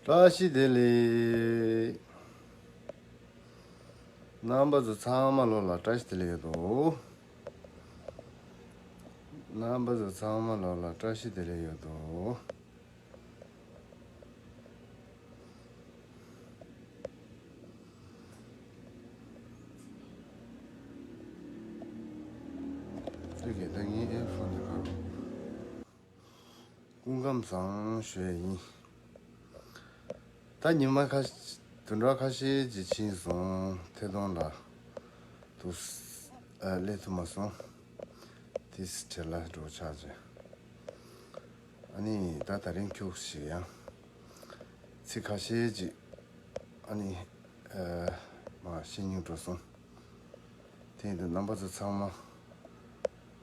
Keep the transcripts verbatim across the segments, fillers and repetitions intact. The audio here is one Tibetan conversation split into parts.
བཀྲ་ཤིས་བདེ་ལེགས། རྣམ་པ་ཚོ་ཚང་མ་ལོ་ལ་བཀྲ་ཤིས་བདེ་ལེགས་ཡོད་དོ། རྣམ་པ་ཚོ་ཚང་མ་ལོ་ལ་བཀྲ་ཤིས་བདེ་ལེགས་ཡོད་དོ། ཚོད་ཀྱི་ད་ངའི་ཨེར་ཕོན་དེ་ག་རུ། སྐུ་ཁམས་བཟང་ཞུ་ཡས་ཡིན། ད་ཉི་མ་ཁ་ཤས་བདུན་ཕྲག་ཁ་ཤས་ཅིག་ཕྱིན་སོང་། ཐད་གཏོང་ལ་དུ་ཨ་སླེབས་ཐུབ་མ་སོང་། དེ་བྲེལ་ལ་འགྲོ་ཆགས་བྱས། ཨ་ནི་ད་ད་རིང་ཁྱུག་ཞིག་ཡང་ཚིག་ཁ་ཤས་ཅིག་ཨ་ནི་ཨ་མ་བཤད་སྙིང་འདོད་སོང་། དེ་ཡིན་དུས་རྣམ་པ་ཚོ་ཚང་མ་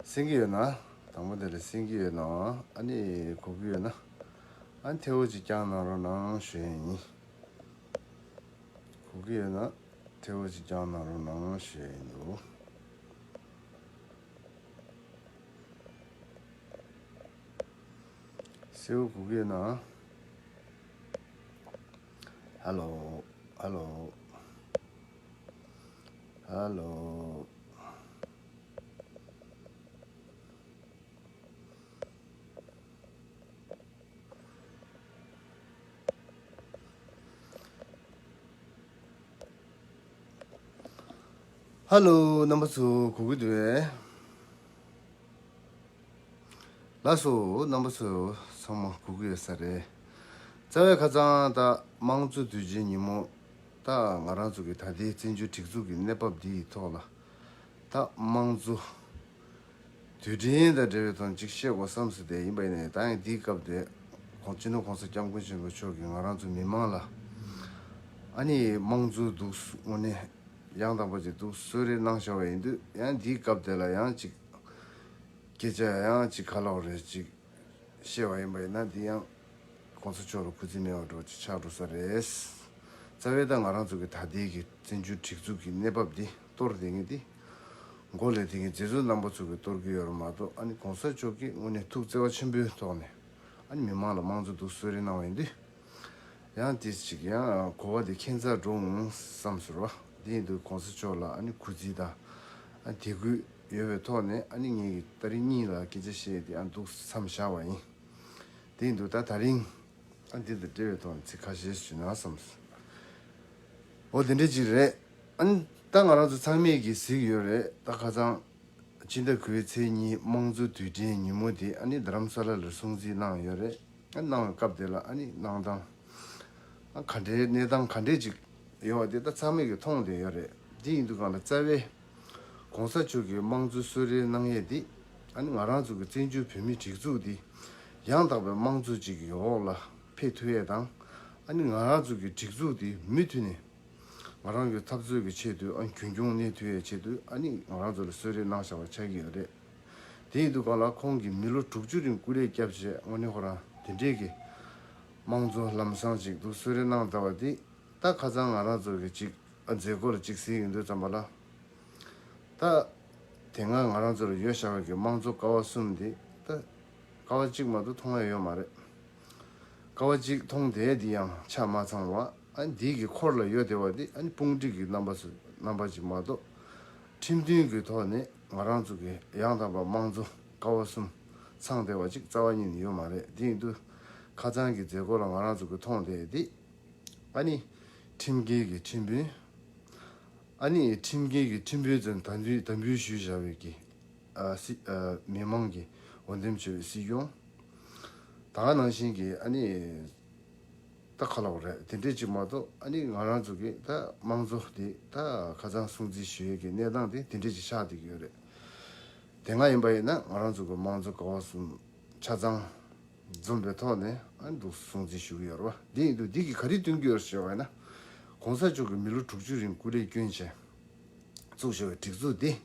གསན་གྱི་ཡོད་ན། དང་པོ་དེ་ལ་གསན་གྱི་ཡོད་ན། ཨ་ནི་གོ་གི་ཡོད་ན། ཨ་ནི་ཐེ་བོ་ཅིག་བཀྱག་གནང་རོགས་གནང་ཞུ་ཡས་ཡིན། གོ་གི་ཡོད་ན་ཐེ་བོ་ཅིག་བཀྱག་གནང་རོགས་གནང་ཞུ་ཡས་ཡིན་འདུག། གསལ་བོ་གོ་གི་ཡོད་ན། ཧ་ལོ། ཧ་ལོ། ཧ་ལོ། ཧ་ལོ། རྣམ་པ་ཚོ་གོ་གི་འདུག་གས། ལགས་སོ། རྣམ་པ་ཚོ་ཚང་མ་གོ་གི་ཡོད་ས་རེད། རྩ་བའི་ཁ་སང་ད་དམངས་གཙོ་དུས་ཆེན་ཉིན་མོ། ད་ང་རང་ཚོ་གི་ད་ལྟའི་བཙན་བྱོལ་སྒྲིག་འཛུགས་ཀྱི་གནས་བབ་འདིའི་ཐོག་ལ། ད་དམངས་གཙོ་དུས་དྲན་དང་འབྲེལ་བའི་ཐོག་ཅིག་བཤད་དགོས་བསམ་སོང་། དེ་ཡིན་པ་ཡིན་ནའི་ད་ཡང་འདིའི་སྐབས་དེ་ཁོང་སྤྱི་ནོར་གོང་ས་སྐྱབས་མགོན་ཆེན་པོ་མཆོག་གིས་ང་རང་ཚོ་མི་མང་ལ་ཨ་ནི་དམངས་གཙོ་འདུག་དངོས་གནས་ཡང་དག་པ་ཅིག་འདུག་གསོལ་རས་གནང་བཞག་པ་ཡིན་དུས། ཡང་འདིའི་སྐབས་དེ་ལ་ཡང་ཅིག་སྐད་ཆ་ཡང་ཅིག་ག་ལབ་རེད་ཅིག་བཤད་པ་ཡིན་པ་ཡིན་ན། འདི་ཡང་གོང་ས་མཆོག་ལ་གུས་བརྩི་མེད་པ་འདྲ་ཅིག་ཆགས་འགྲོ་ས་རེད། རྩ་བའི་ད་ང་རང་ཚོ་གི་ད་ལྟའི་གི་བཙན་བྱོལ་སྒྲིག་འཛུགས་ཀྱི་གནས་བབ་འདི་གཏོར་བསྡད་མཁན་འདི། མགོ་ལས་དེ་གི་མཛད་གཙོ་རྣམ་པ་ཚོ་གི་གཏོར་གི་ཡོད་རེད་མ་གཏོགས། ཨ་ནི་གོང་ས་མཆོག་གིས་དངོས་གནས་ཐུགས་བརྩེ་བ་ཆེན་པོའི་ཐོག་ནས་ཨ་ནི་མི་མང་ལ་དམངས་གཙོ་འདུག་གསོལ་རས་གནང་བ་ཡིན་དུས། ཡང་དེ་ཅིག་ཡང་གོ་བ་དེ་ཁྱད་མཚར་འགྲོ་འོང་བསམ་ཟེར་བ། དེ་ཡིན་དུས་གོང་ས་མཆོག་ལ་ཨ་ནི་གུས་བརྩི་དང་ཨ་དད་གུས་ཡོད་པའི་ཐོག་ནས། ཨ་ནི་ངེད་ཀྱི་ཏ་རིག་གཉིས་ལ་སྐད་ཆ་བཤད་དེ་ཨ་འདུག་མཚམས་བཞག་པ་ཡིན། དེ་ཡིན་དུས་ད་ད་རིང་ཨ་འདི་དང་འབྲེལ་བའི་ཐོག་ནས་ཚིག་ཁ་ཤས་ཞུས་ན་བསམ་སོང་། འོ་དེ་འདྲ་ཅིག་རེད། ཨ་ནི་ད་ང་རང་ཚོ་ཚང་མས་ཀྱིས་གཟིགས་ཡོད་རེད། ད་ཁ་སང་སྤྱི་ཟླ་དགུ་པའི་ཚེས་གཉིས་དམངས་གཙོ་དུས་དྲན་ཉིན་མོ་དེ་ཨ་ནི་རྡ་རམ་ས་ལ་ལ་སྲུང་བརྩི་གནང་ཡོད་རེད། ཨ་གནང་བའི་སྐབས་དེ་ལ་ཨ་ནི་གནང་སྟངས་ཨ་ག་འདྲའི་གནས་སྟངས་ག་འདྲའི་ཅིག་ཡོད་པ་དེ་ད་ཚང་མས་ཀྱིས་མཐོང་བསྡད་ཡོད་རེད། དེ་ཡིན་དུས་སྒང་ལ་རྩ་བའི་གོང་ས་མཆོག་གིས་དམངས་གཙོ་གསོལ་རས་གནང་ཡས་དེ་ཨ་ནི་ང་རང་ཚོ་གི་བཙན་བྱོལ་བོད་མིའི་སྒྲིག་འཛུགས་འདི་ཡང་དག་པའི་དམངས་གཙོ་ཅིག་གི་འོག་ལ་ཕེབས་ཐུབ་ཡས་དང་། ཨ་ནི་ང་རང་ཚོ་གི་སྒྲིག་འཛུགས་འདི་མུ་མཐུད་ནས་ང་རང་གི་འཐབ་རྩོད་ཀྱི་ཆེད་དུ་ཨ་རྒྱུན་སྐྱོང་གནས་ཐུབ་ཡས་ཆེད་དུ་ཨ་ནི་ང་རང་ཚོ་ལ་གསོལ་རས་གནང་བཞག་པ་ཆགས་ཀྱི་ཡོད་རེད། དེ་ཡིན་དུས་སྒང་ལ་ཁོང་གིས་མི་ལོ་དྲུག་ཅུ་རིང་སྐུ་ལས་བསྐྱབས་བྱས། དངོས་གནས་ཁོ་རང་དེ་འདྲས་ཀྱི་དམངས་གཙོ་ལམ་སང་ཅིག་འདུག་གསོལ་རས་གནང་བསྡད་པ་འདི། ད་ཁ་སང་ང་རང་ཚོ་གི་ཅིག་ཨ་མཛད་སྒོ་ལ་ཅིག་གཟིགས་ཡོང་དུས་ཙམ་པ་ལ། ད་དེ་སྔ་ང་རང་ཚོ་ལ་ཡོད་བཞག་པའི་གི་དམངས་གཙོ་ཀ་བ་གསུམ་འདི་ད་ཀ་བ་གཅིག་མ་གཏོགས་མཐོང་ཡ་ཡོད་མ་རེད། ཀ་བ་གཅིག་མཐོང་བསྡད་འདི་ཡང་ཆ་མ་ཚང་བ། ཨ་འདི་གི་འཁོར་ལ་ཡོད་བསྡད་པ་འདི་ཨ་ནི་དཔུང་སྒྲིག་གི་རྣམ་པ་སུ་རྣམ་པ་ཅིག་མ་གཏོགས། ཁྲིམས་མཐུན་གྱི་ཐོག་ནས་ང་རང་ཚོ་གི་ཡང་དག་པ་དམངས་གཙོ་ཀ་བ་གསུམ་ཚང་བསྡད་པ་ཅིག་རྩ་བ་ཉིད་ནས་ཡོད་མ་རེད། དེ་ཡིན་དུས་ཁ་སང་གི་མཛད་སྒོ་ལ་ང་རང་ཚོ་གི་མཐོང་བསྡད་འདི་ཨ་ནི་ཁྲིམས་འགལ་གྱི་ཁྲིམས་དཔོན། ཨ་ནི་ཁྲིམས་འགལ་གྱི་ཁྲིམས་དཔོན་ཚོས་དམ་འབུལ་དམ་འབུལ་ཞུས་བཞག་པའི་གི་ཨ་སྲིད་ཨ་མི་མང་གི་འོས་འདེམས་བྱས་པའི་སྲིད་སྐྱོང་། ད་ག་ནང་བཞིན་གྱི་ཨ་ནི་ད་ག་ལབ་རེད། དེ་འདྲས་ཅིག་མ་གཏོགས་ཨ་ནི་ང་རང་ཚོ་གི་ད་དམངས་གཙོ་དེ་ད་ཁ་སང་སྲུང་བརྩི་ཞུ་ཡས་ཀྱི་གནས་སྟངས་དེ་དེ་འདྲས་ཅིག་ཆགས་བསྡད་ཀྱི་ཡོད་རེད། དེ་སྔ་ཡིན་པ་ཡིན་ན་ང་རང་ཚོ་གི་དམངས་གཙོ་ཀ་བ་གསུམ་ཆ་ཚང་འཛོམས་པའི་ཐོག་ནས་ཨ་ནི་འདུག་སྲུང་བརྩི་ཞུ་གི་ཡོད་རེད་བ། འདི་ཡིན་དུས་འདི་གིས་ག་རེ་སྟོན་གྱི་ཡོད་རེད་ཞེས་པ་ཡིན་ན། གོང་ས་མཆོག་གིས་མི་ལོ་དྲུག་ཅུ་རིང་སྐུ་ལས་བསྐྱོན་བྱས་བཙུགས་བཞག་པའི་སྒྲིག་འཛུགས་འདི།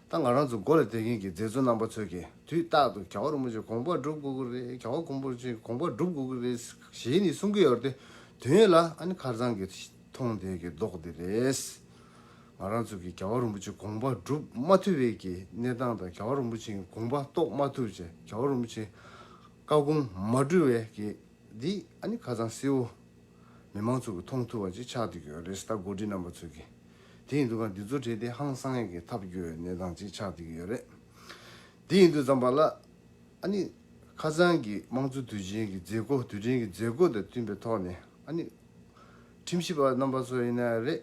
ད་ང་རང་ཚོ་མགོ་ལ་བསྡད་མཁན་གྱི་མཛད་གཙོ་རྣམ་པ་ཚོས་ཀྱིས་དུས་རྟག་ཏུ་རྒྱལ་བ་རིན་པོ་ཆེ་དགོངས་པ་སྒྲུབ་དགོས་ཀྱི་རེད། རྒྱལ་བ་རིན་པོ་ཆེ་དགོངས་པ་སྒྲུབ་དགོས་ཀྱི་རེད་ཞེས་ནས་གསུང་གི་ཡོད་རེད་དེ། དོན་ཡོད་ལ་ཨ་ནི་ཁ་སང་གི་མཐོང་བསྡད་ཀྱི་མདོག་འདི་རེད། ང་རང་ཚོ་གིས་རྒྱལ་བ་རིན་པོ་ཆེ་དགོངས་པ་སྒྲུབ་མ་ཐུབ་པའི་གི་གནས་སྟངས་དང་། རྒྱལ་བ་རིན་པོ་ཆེའི་དགོངས་པ་རྟོགས་མ་ཐུབ་བྱས། རྒྱལ་བ་རིན་པོ་ཆེའི་བཀའ་དགོངས་མ་འགྲུབ་པའི་གི་འདི་ཨ་ནི་ཁ་སང་གསལ་བོ་ མི་མང་ཚོ་གིས་མཐོང་ཐུབ་པ་ཅིག་ཆགས་བསྡད་ཀྱི་ཡོད་རེད། ད་འགོ་ཁྲིད་རྣམ་པ་ཚོ་གིས། དེ་ཡིན་དུས་གང་འདི་ཚོ་གྲས་དེ་ཧང་སང་ཡག་གི་ཐབས་སྐྱོ་བའི་གནས་སྟངས་ཅིག་ཆགས་བསྡད་ཀྱི་ཡོད་རེད། དེ་ཡིན་དུས་ཙམ་པ་ལ། ཨ་ནི། ཁ་སང་གི་དམངས་གཙོ་དུས་ཆེན་གྱི་མཛད་སྒོ་དུས་དྲན་གྱི་མཛད་སྒོ་དང་བསྟུན་པའི་ཐོག་ནས་ཨ་ནི། ཁྲིམས་ཞིབ་པ་རྣམ་པ་ཚོ་ཡིན་ན་རེད།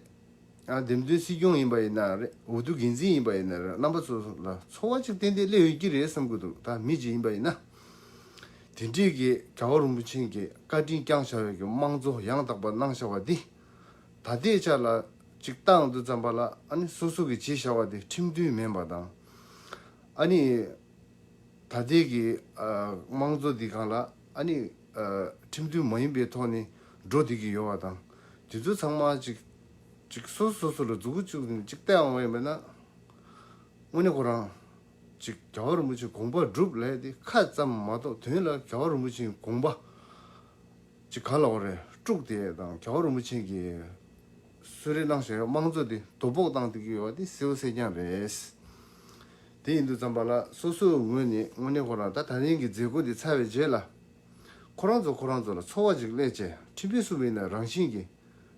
ཨ་འདེམས་ཐོན་སྲིད་སྐྱོང་ཡིན་པ་ཡིན་ན་རེད། འོས་བསྡུ་འགན་འཛིན་ཡིན་པ་ཡིན་ན་རེད། རྣམ་པ་ཚོ་ལ་ཚོར་བ་ཅིག་ཏན་ཏན་སླེབས་ཡོད་ཀྱི་རེད་བསམ་གྱི་འདུག་ད་མི་ཅིག་ཡིན་པ་ཡིན་ན། དེ་འདྲས་ཀྱི་རྒྱལ་བ་རིན་པོ་ཆེ་གིས་བཀའ་དྲིན་བསྐྱངས་བཞག་པའི་གི་དམངས་གཙོ་ཡང་དག་པ་གནང་བཞག་པ་འདི། ད་ལྟའི་ཆ་ལ་ཅིག་བཏང་དུས་ཙམ་པ་ལ་ཨ་ནི་སོ་སོ་གིས་བྱས་བཞག་པ་དེ་ཁྲིམས་མཐུན་མིན་པ་དང་། ཨ་ནི། ད་ལྟའི་གི་ཨ་དམངས་གཙོ་འདི་སྒང་ལ་ཨ་ནི་ཨ་ཁྲིམས་མཐུན་མ་ཡིན་པའི་ཐོག་ནས་འགྲོ་བསྡད་ཀྱི་ཡོད་པ་དང་། དེ་ཚོ་ཚང་མ་ཅིག་ཅིག་སོ་སོ་སོ་ལ་མཛུབ་གུ་བཙུགས་ནས་ཅིག་བལྟས་འོང་བ་ཡིན་པ་ན། དངོས་གནས་ཁོ་རང་ཅིག་རྒྱལ་བ་རིན་པོ་ཆེའི་དགོངས་པ་སྒྲུབ་ལས་དེ་ཁ་ཙམ་མ་གཏོགས་དོན་ལ་རྒྱལ་བ་རིན་པོ་ཆེའི་དགོངས་པ་ཅིག་ག་ལ་བ་རེད། དཀྲུགས་ཏེ་དང་རྒྱལ་བ་རིན་པོ་ཆེ་གིས་གསོལ་རས་གནང་བཞག་ཡོད་དམངས་གཙོ་དེ་དོ་ཕོག་བཏང་བསྡད་ཀྱི་ཡོད་པ་དེ་གསལ་པོ་གསལ་རྐྱང་རེད། དེ་ཡིན་དུས་ཙམ་པ་ལ་སོ་སོའི་ངོས་ནས་དངོས་གནས་ཁོ་རང་ད་ད་རིང་གི་མཛད་སྒོ་འདི་ཚར་བའི་རྗེས་ལ། ཁོ་རང་ཚོ་ཁོ་རང་ཚོ་ལ་ཚོར་བ་ཅིག་སླེབས་བྱས་ཁྲིམས་དཔོན་གསུམ་ཡིན་ན་རང་བཞིན་གྱིས།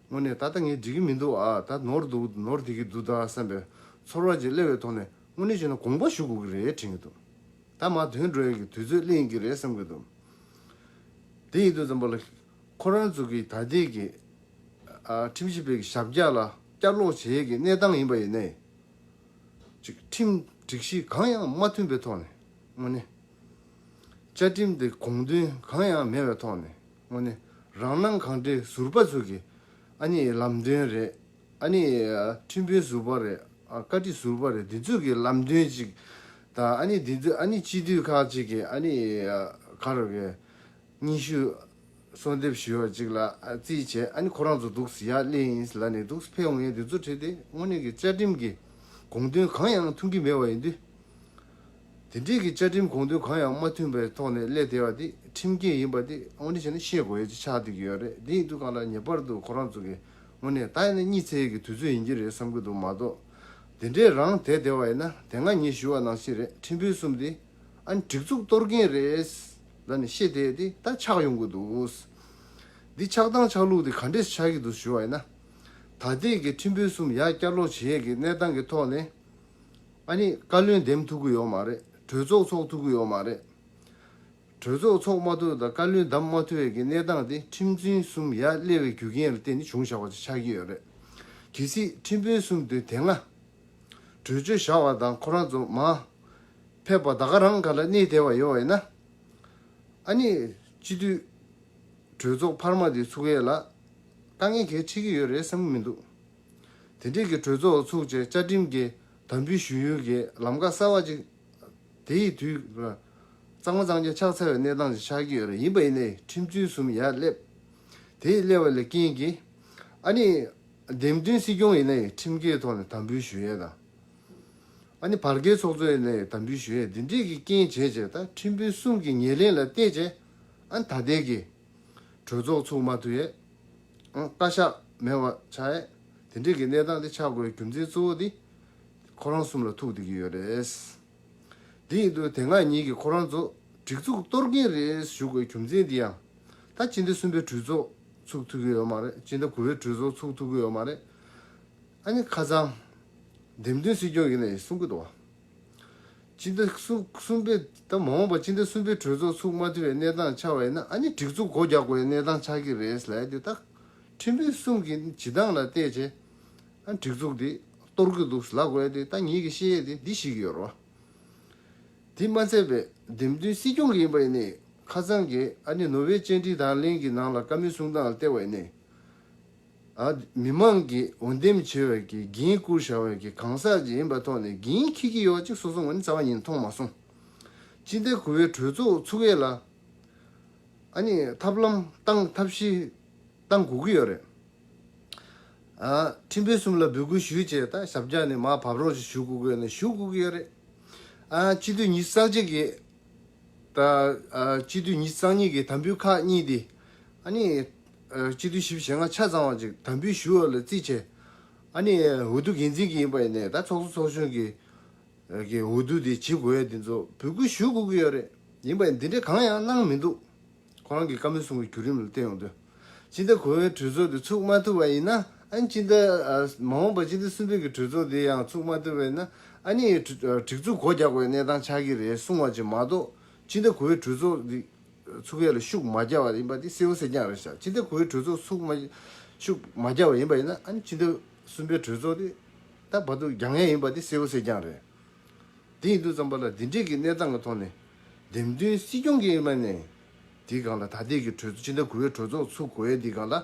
དངོས་གནས་ད་ལྟ་ངས་འགྲིག་གི་མི་འདུག་ཨ་ད་ནོར་འདུག་ནོར་བསྡད་ཀྱི་འདུག་ད་བསམ་པའི་ཚོར་བ་ཅིག་སླེབས་པའི་ཐོག་ནས་དངོས་གནས་བྱས་ན་དགོངས་པ་ཞུ་དགོས་ཀྱི་རེད་དྲན་གྱི་འདུག་ད་མར་དོན་འགྲོ་ཡག་གི་དུས་ཚོད་སླེབས་ཀྱི་རེད་བསམ་གྱི་འདུག་དེ་ཡིན་དུས་ཙམ་པ་ལ་ཁོ་རང་ཚོ་གི་ད་ལྟའི་གི་ཨ་ཁྲིམས་ཞིབ་པའི་གི་ཞབས་བཀྱག་ལ་བསྐྱར་ལོག་བྱེད་ཡག་གི་གནས་སྟངས་ཡིན་པ་ཡིན་ནའི། ཅིག་ཁྲིམས་སྒྲིག་གཞི་གང་ཡང་མ་མཐུན་པའི་ཐོག་ནས་དངོས་གནས། བཅའ་ཁྲིམས་དེ་དགོངས་དོན་གང་ཡང་མེད་པའི་ཐོག་ནས་དངོས་གནས་རང་སྣང་གང་དྲན་ཟུར་པ་ཚོ་གི་ཨ་ནི་ལམ་སྟོན་རེད། ཨ་ནི་ཁྲིམས་དཔོན་ཟུར་པ་རེད། ཨ་བཀའ་ཁྲི་ཟུར་པ་རེད། འདི་ཚོ་གི་ལམ་སྟོན་ཅིག་དང་ཨ་ནི་འདི་ཚོ་ཨ་ནི་སྤྱི་འཐུས་ཁག་ཅིག་གི་ཨ་ནི་ག་རེ་རེད། སྙན་ཞུ་གསོལ་འདེབས་ཞུ་བ་ཅིག་ལ་རྩིས་བྱས་ཨ་ནི་ཁོ་རང་ཚོ་འདུག་སེ་ཡར་སླེབས་ཡིན་ལབ་ནས་འདུག་སེ་ཕེབས་འོང་ཡས་འདི་ཚོ་ཁྲིད་དེ་དངོས་གནས་ཀྱི་བཅའ་ཁྲིམས་ཀྱི་དགོངས་དོན་གང་ཡང་མཐུན་གྱི་མེད་པ་ཡིན་དུས། དེ་འདྲའི་གི་བཅའ་ཁྲིམས་དགོངས་དོན་གང་ཡང་མ་མཐུན་པའི་ཐོག་ནས་སླེབས་བསྡད་པ་དེ་ཁྲིམས་འགལ་ཡིན་པ་དེ་དངོས་གནས་བྱས་ན་ཤེས་དགོས་ཡས་ཅིག་ཆགས་བསྡད་ཀྱི་ཡོད་རེད། དེ་ཡིན་དུས་གང་ལ་ངེས་པར་དུ་ཁོ་རང་ཚོ་གི་དངོས་གནས་ད་ཡིན་ན་གཉིད་སད་ཡས་ཀྱི་དུས་ཚོད་ཡིན་གྱི་རེད་བསམ་གྱི་འདུག་མ་གཏོགས། དེ་འདྲའི་རང་དེ་བསྡད་པ་ཡིན་ན་དེ་སྔ་ངས་ཞུས་པ་ནང་བཞིན་རེད། ཁྲིམས་དཔོན་གསུམ་དེ་ཨ་ནི་སྒྲིག་འཛུགས་གཏོར་མཁན་རེད་ལབ་ནས་བཤད་བསྡད་དེ་ད་ཆགས་ཡོང་གི་འདུག་འདི་ཆགས་སྟངས་ཆགས་ལུགས་དེ་ག་འདྲས་ཆགས་ཀྱི་འདུག་ཞུ་བ་ཡིན་ན། ད་ལྟའི་གི་ཁྲིམས་དཔོན་གསུམ་ཡར་བསྐྱར་ལོག་བྱེད་ཡས་ཀྱི་གནས་སྟངས་ཀྱི་ཐོག་ནས། ཨ་ནི་བཀའ་བློན་འདེམས་ཐུབ་ཀྱི་ཡོད་མ་རེད། གྲོས་ཚོགས་ཚོགས་ཐུབ་ཀྱི་ཡོད་མ་རེད། གྲོས་ཚོགས་ཚོགས་མ་ཐུབ་དང་བཀའ་བློན་བདམས་མ་ཐུབ་པའི་གི་གནས་སྟངས་དེ་ཁྲིམས་དཔོན་གསུམ་ཡར་སླེབས་པའི་རྒྱུ་རྐྱེན་ལ་བརྟེན་ནས་བྱུང་བཞག་པ་ཅིག་ཆགས་ཀྱི་ཡོད་རེད། གལ་སྲིད་ཁྲིམས་དཔོན་གསུམ་དེ་དེ་སྔ་གྲོས་ཆོད་བཞག་པ་དང་ཁོ་རང་ཚོ་མར་ཕེབས་པ་ད་ག་རང་ག་ལ་གནས་བསྡད་པ་ཡོད་པ་ཡིན་ན། ཨ་ནི་སྤྱི་འཐུས་གྲོས་ཚོགས་འཕར་མ་དེ་ཚུགས་ཡས་ལ་དཀའ་ངལ་གལ་འཕྲད་ཀྱི་ཡོད་རེད་བསམ་གྱི་མི་འདུག་དེ་འདྲས་ཀྱི་གྲོས་ཚོགས་ཚུགས་བྱས་བཅའ་ཁྲིམས་ཀྱི་དམ་འབུལ་ཞུ་ཡུལ་གྱི་ལམ་ཁ་གསར་བ་ཅིག་དེ་ཡི་དུས་ལ་གཙང་མ་གཙང་རྐྱང་ཆགས་ཚར་བའི་གནས་སྟངས་ཅིག་ཆགས་ཀྱི་ཡོད་རེད། ཡིན་པ་ཡིན་ནའི་ཁྲིམས་དཔོན་གསུམ་ཡར་སླེབས། དེ་ཡི་སླེབས་པ་ལས་རྐྱེན་གྱིས་ཨ་ནི་འདེམས་ཐོན་སྲིད་སྐྱོང་ཡིན་ནའི་ཁྲིམས་འགལ་ཐོག་ནས་དམ་འབུལ་ཞུ་ཡས་དང་། ཨ་ནི་བར་བརྒལ་ཚོགས་གཙོ་ཡིན་ནའི་དམ་འབུལ་ཞུ་ཡས་འདི་འདྲས་ཀྱི་རྐྱེན་བྱས་བྱས་ད་ཁྲིམས་དཔོན་གསུམ་གྱི་ཉེར་ལེན་ལ་བལྟས་བྱས་ཨ་ནི་ད་ལྟའི་གི་གྲོས་ཚོགས་ཚུགས་མ་ཐུབ་ཡས། ཨང་བཀའ་ཤག་མེད་པ་ཆགས་ཡས། དེ་འདྲས་ཀྱི་གནས་སྟངས་དེ་ཆགས་དགོས་རྒྱུ་མཚན་གཙོ་བོ་དེ་ཁོ་རང་གསུམ་ལ་ཐུག་བསྡད་ཀྱི་ཡོད་རེད། དེ་ཡིན་དུས་དེ་སྔ་ཉིད་ཀྱི་ཁོ་རང་ཚོ་སྒྲིག་འཛུགས་གཏོར་མཁན་རེད་ཞུ་དགོས་རྒྱུ་མཚན་དེ་ཡང་། ད་སྤྱི་ཟླ་གསུམ་པའི་གྲོས་ཚོགས་ཚུགས་ཐུབ་ཀྱི་ཡོད་མ་རེད། སྤྱི་ཟླ་དགུ་པའི་གྲོས་ཚོགས་ཚུགས་ཐུབ་ཀྱི་ཡོད་མ་རེད། ཨ་ནི་ཁ་སང་འདེམས་ཐོན་སྲིད་སྐྱོང་ཡིན་ནའི་གསུང་གི་འདུག་བ། སྤྱི་ཟླ་གསུམ་གསུམ་པའི་ད་མ་འོངས་པ་སྤྱི་ཟླ་གསུམ་པའི་གྲོས་ཚོགས་ཚུགས་མ་ཐུབ་པའི་གནས་སྟངས་ཆགས་པ་ཡིན་ན་ཨ་ནི་སྒྲིག་འཛུགས་སྒོ་རྒྱག་དགོས་པའི་གནས་སྟངས་ཆགས་ཀྱི་རེད་ལབ་ཡ་དེ་ད་ཁྲིམས་དཔོན་གསུམ་གྱི་བྱེད་སྟངས་ལ་བལྟས་བྱས་ཨ་སྒྲིག་འཛུགས་འདི་གཏོར་གྱི་འདུག་ལབ་དགོས་ཡ་དེ་ད་ངེད་ཀྱི་བཤད་ཡ་དེ་འདི་ཞིག་ཡོད་རེད་བ། དེ་མ་ཚད་པའི་འདེམས་ཐོན་སྲིད་སྐྱོང་གི་ཡིན་པ་ཡིན་ནའི་ཁ་སང་གི་ཨ་ནི་ནོ་བེལ་བཅར་འདྲི་དང་ལེན་གྱི་ནང་ལ་བཀའ་མོལ་གསུང་སྟངས་ལ་བལྟས་པ་ཡིན་ནའི། ཨ་མི་མང་གིས་འོས་འདེམས་བྱས་པའི་གི་འགན་བསྐུར་བཞག་པའི་གི་གང་ཟག་ཅིག་ཡིན་པའི་ཐོག་ནས་འགན་འཁྱེར་གྱི་ཡོད་ཅིག་སོ་སོ་ངོས་ནས་རྩ་བ་ཉིད་མཐོང་མ་སོང་། སྤྱི་ཟླ་དགུ་པའི་གྲོས་ཚོགས་ཚུགས་ཡས་ལ་ཨ་ནི་ཐབས་ལམ་བཏང་ཐབས་ཤེས་བཏང་དགོས་ཀྱི་ཡོད་རེད། ཨ་ཁྲིམས་དཔོན་གསུམ་ལ་འབོད་སྐུལ་ཞུས་བྱས་ད་ཞབས་བཀྱག་ནས་མར་བབས་རོགས་ཞིག་ཞུ་དགོས་ཀྱི་ཡོད་ན་ཞུ་དགོས་ཀྱི་ཡོད་རེད། ཨ་སྤྱི་འཐུས་ཉི་ཤུ་རྩ་གཅིག་གིས་ད་ཨ་སྤྱི་འཐུས་ཉི་ཤུ་རྩ་གཉིས་ཀྱི་དམ་འབུལ་ཁག་གཉིས་དེ་ཨ་ནི་ཨ་སྤྱི་འཐུས་བཞི་བཅུ་ཞེ་ལྔ་ཆ་ཚང་བ་ཅིག་དམ་འབུལ་ཞུ་བ་ལ་བརྩིས་བྱས་ཨ་ནི་འོས་བསྡུ་འགན་འཛིན་གྱི་ཡིན་པ་ཡིན་ནའི་ད་ཚོགས་གཙོ་ཚོགས་གཞོན་གྱི་གི་འོས་བསྡུ་དེ་བྱེད་དགོས་ཡ་དེ་ཚོ་འབོད་སྐུལ་ཞུ་དགོས་ཀྱི་ཡོད་རེད། ཡིན་པ་ཡིན་འདི་འདྲ་གང་ཡང་གནང་མི་འདུག་ཁོ་རང་གི་བཀའ་མོལ་གསུང་གི་བརྒྱུད་རིམ་ལ་བལྟས་ཡོང་དུས། སྤྱི་ཟླ་དགུ་པའི་གྲོས་ཚོགས་དེ་ཚུགས་མ་ཐུབ་པ་ཡིན་ན། ཨ་ནི་སྤྱི་ཟླ་ཨ་མ་འོངས་པ་སྤྱི་ཟླ་གསུམ་པའི་གི་གྲོས་ཚོགས་དེ་ཡང་ཚུགས་མ་ཐུབ་པ་ཡིན་ན། ཨ་ནི་སྒྲིག་འཛུགས་སྒོ་རྒྱག་དགོས་གནས་སྟངས་ཆགས་ཀྱི་རེད་གསུང་བ་ཅིག་མ་གཏོགས། སྤྱི་ཟླ་དགུ་པའི་གྲོས་ཚོགས་དེ་ཚུགས་ཡ་ལ་ཤུགས་མ་རྒྱག་པ་ཡིན་པ་དེ་གསལ་པོ་གསལ་རྐྱང་རེད་ཤག་སྤྱི་ཟླ་དགུ་པའི་གྲོས་ཚོགས་ཚུགས་མ་ཤུགས་མ་རྒྱག་པ་ཡིན་པ་ཡིན་ན། ཨ་ནི་སྤྱི་ཟླ་གསུམ་པའི་གྲོས་ཚོགས་དེ་ད་བར་དུ་རྒྱག་ཡ་ཡིན་པ་དེ་གསལ་པོ་གསལ་རྐྱང་རེད། དེ་ཡིན་དུས་ཙམ་པ་ལ་འདི་འདྲས་ཀྱི་གནས་སྟངས་ཀྱི་ཐོག་ནས། འདེམས་ཐོན་སྲིད་སྐྱོང་གི་ཡིན་པ་ནས། དེའི་སྒང་ལ་ད་ལྟའི་གི་གྲོས་ཚོགས་སྤྱི་ཟླ་དགུ་པའི་གྲོས་ཚོགས་ཚུགས་དགོས་ཡས་དེའི་སྒང་ལ།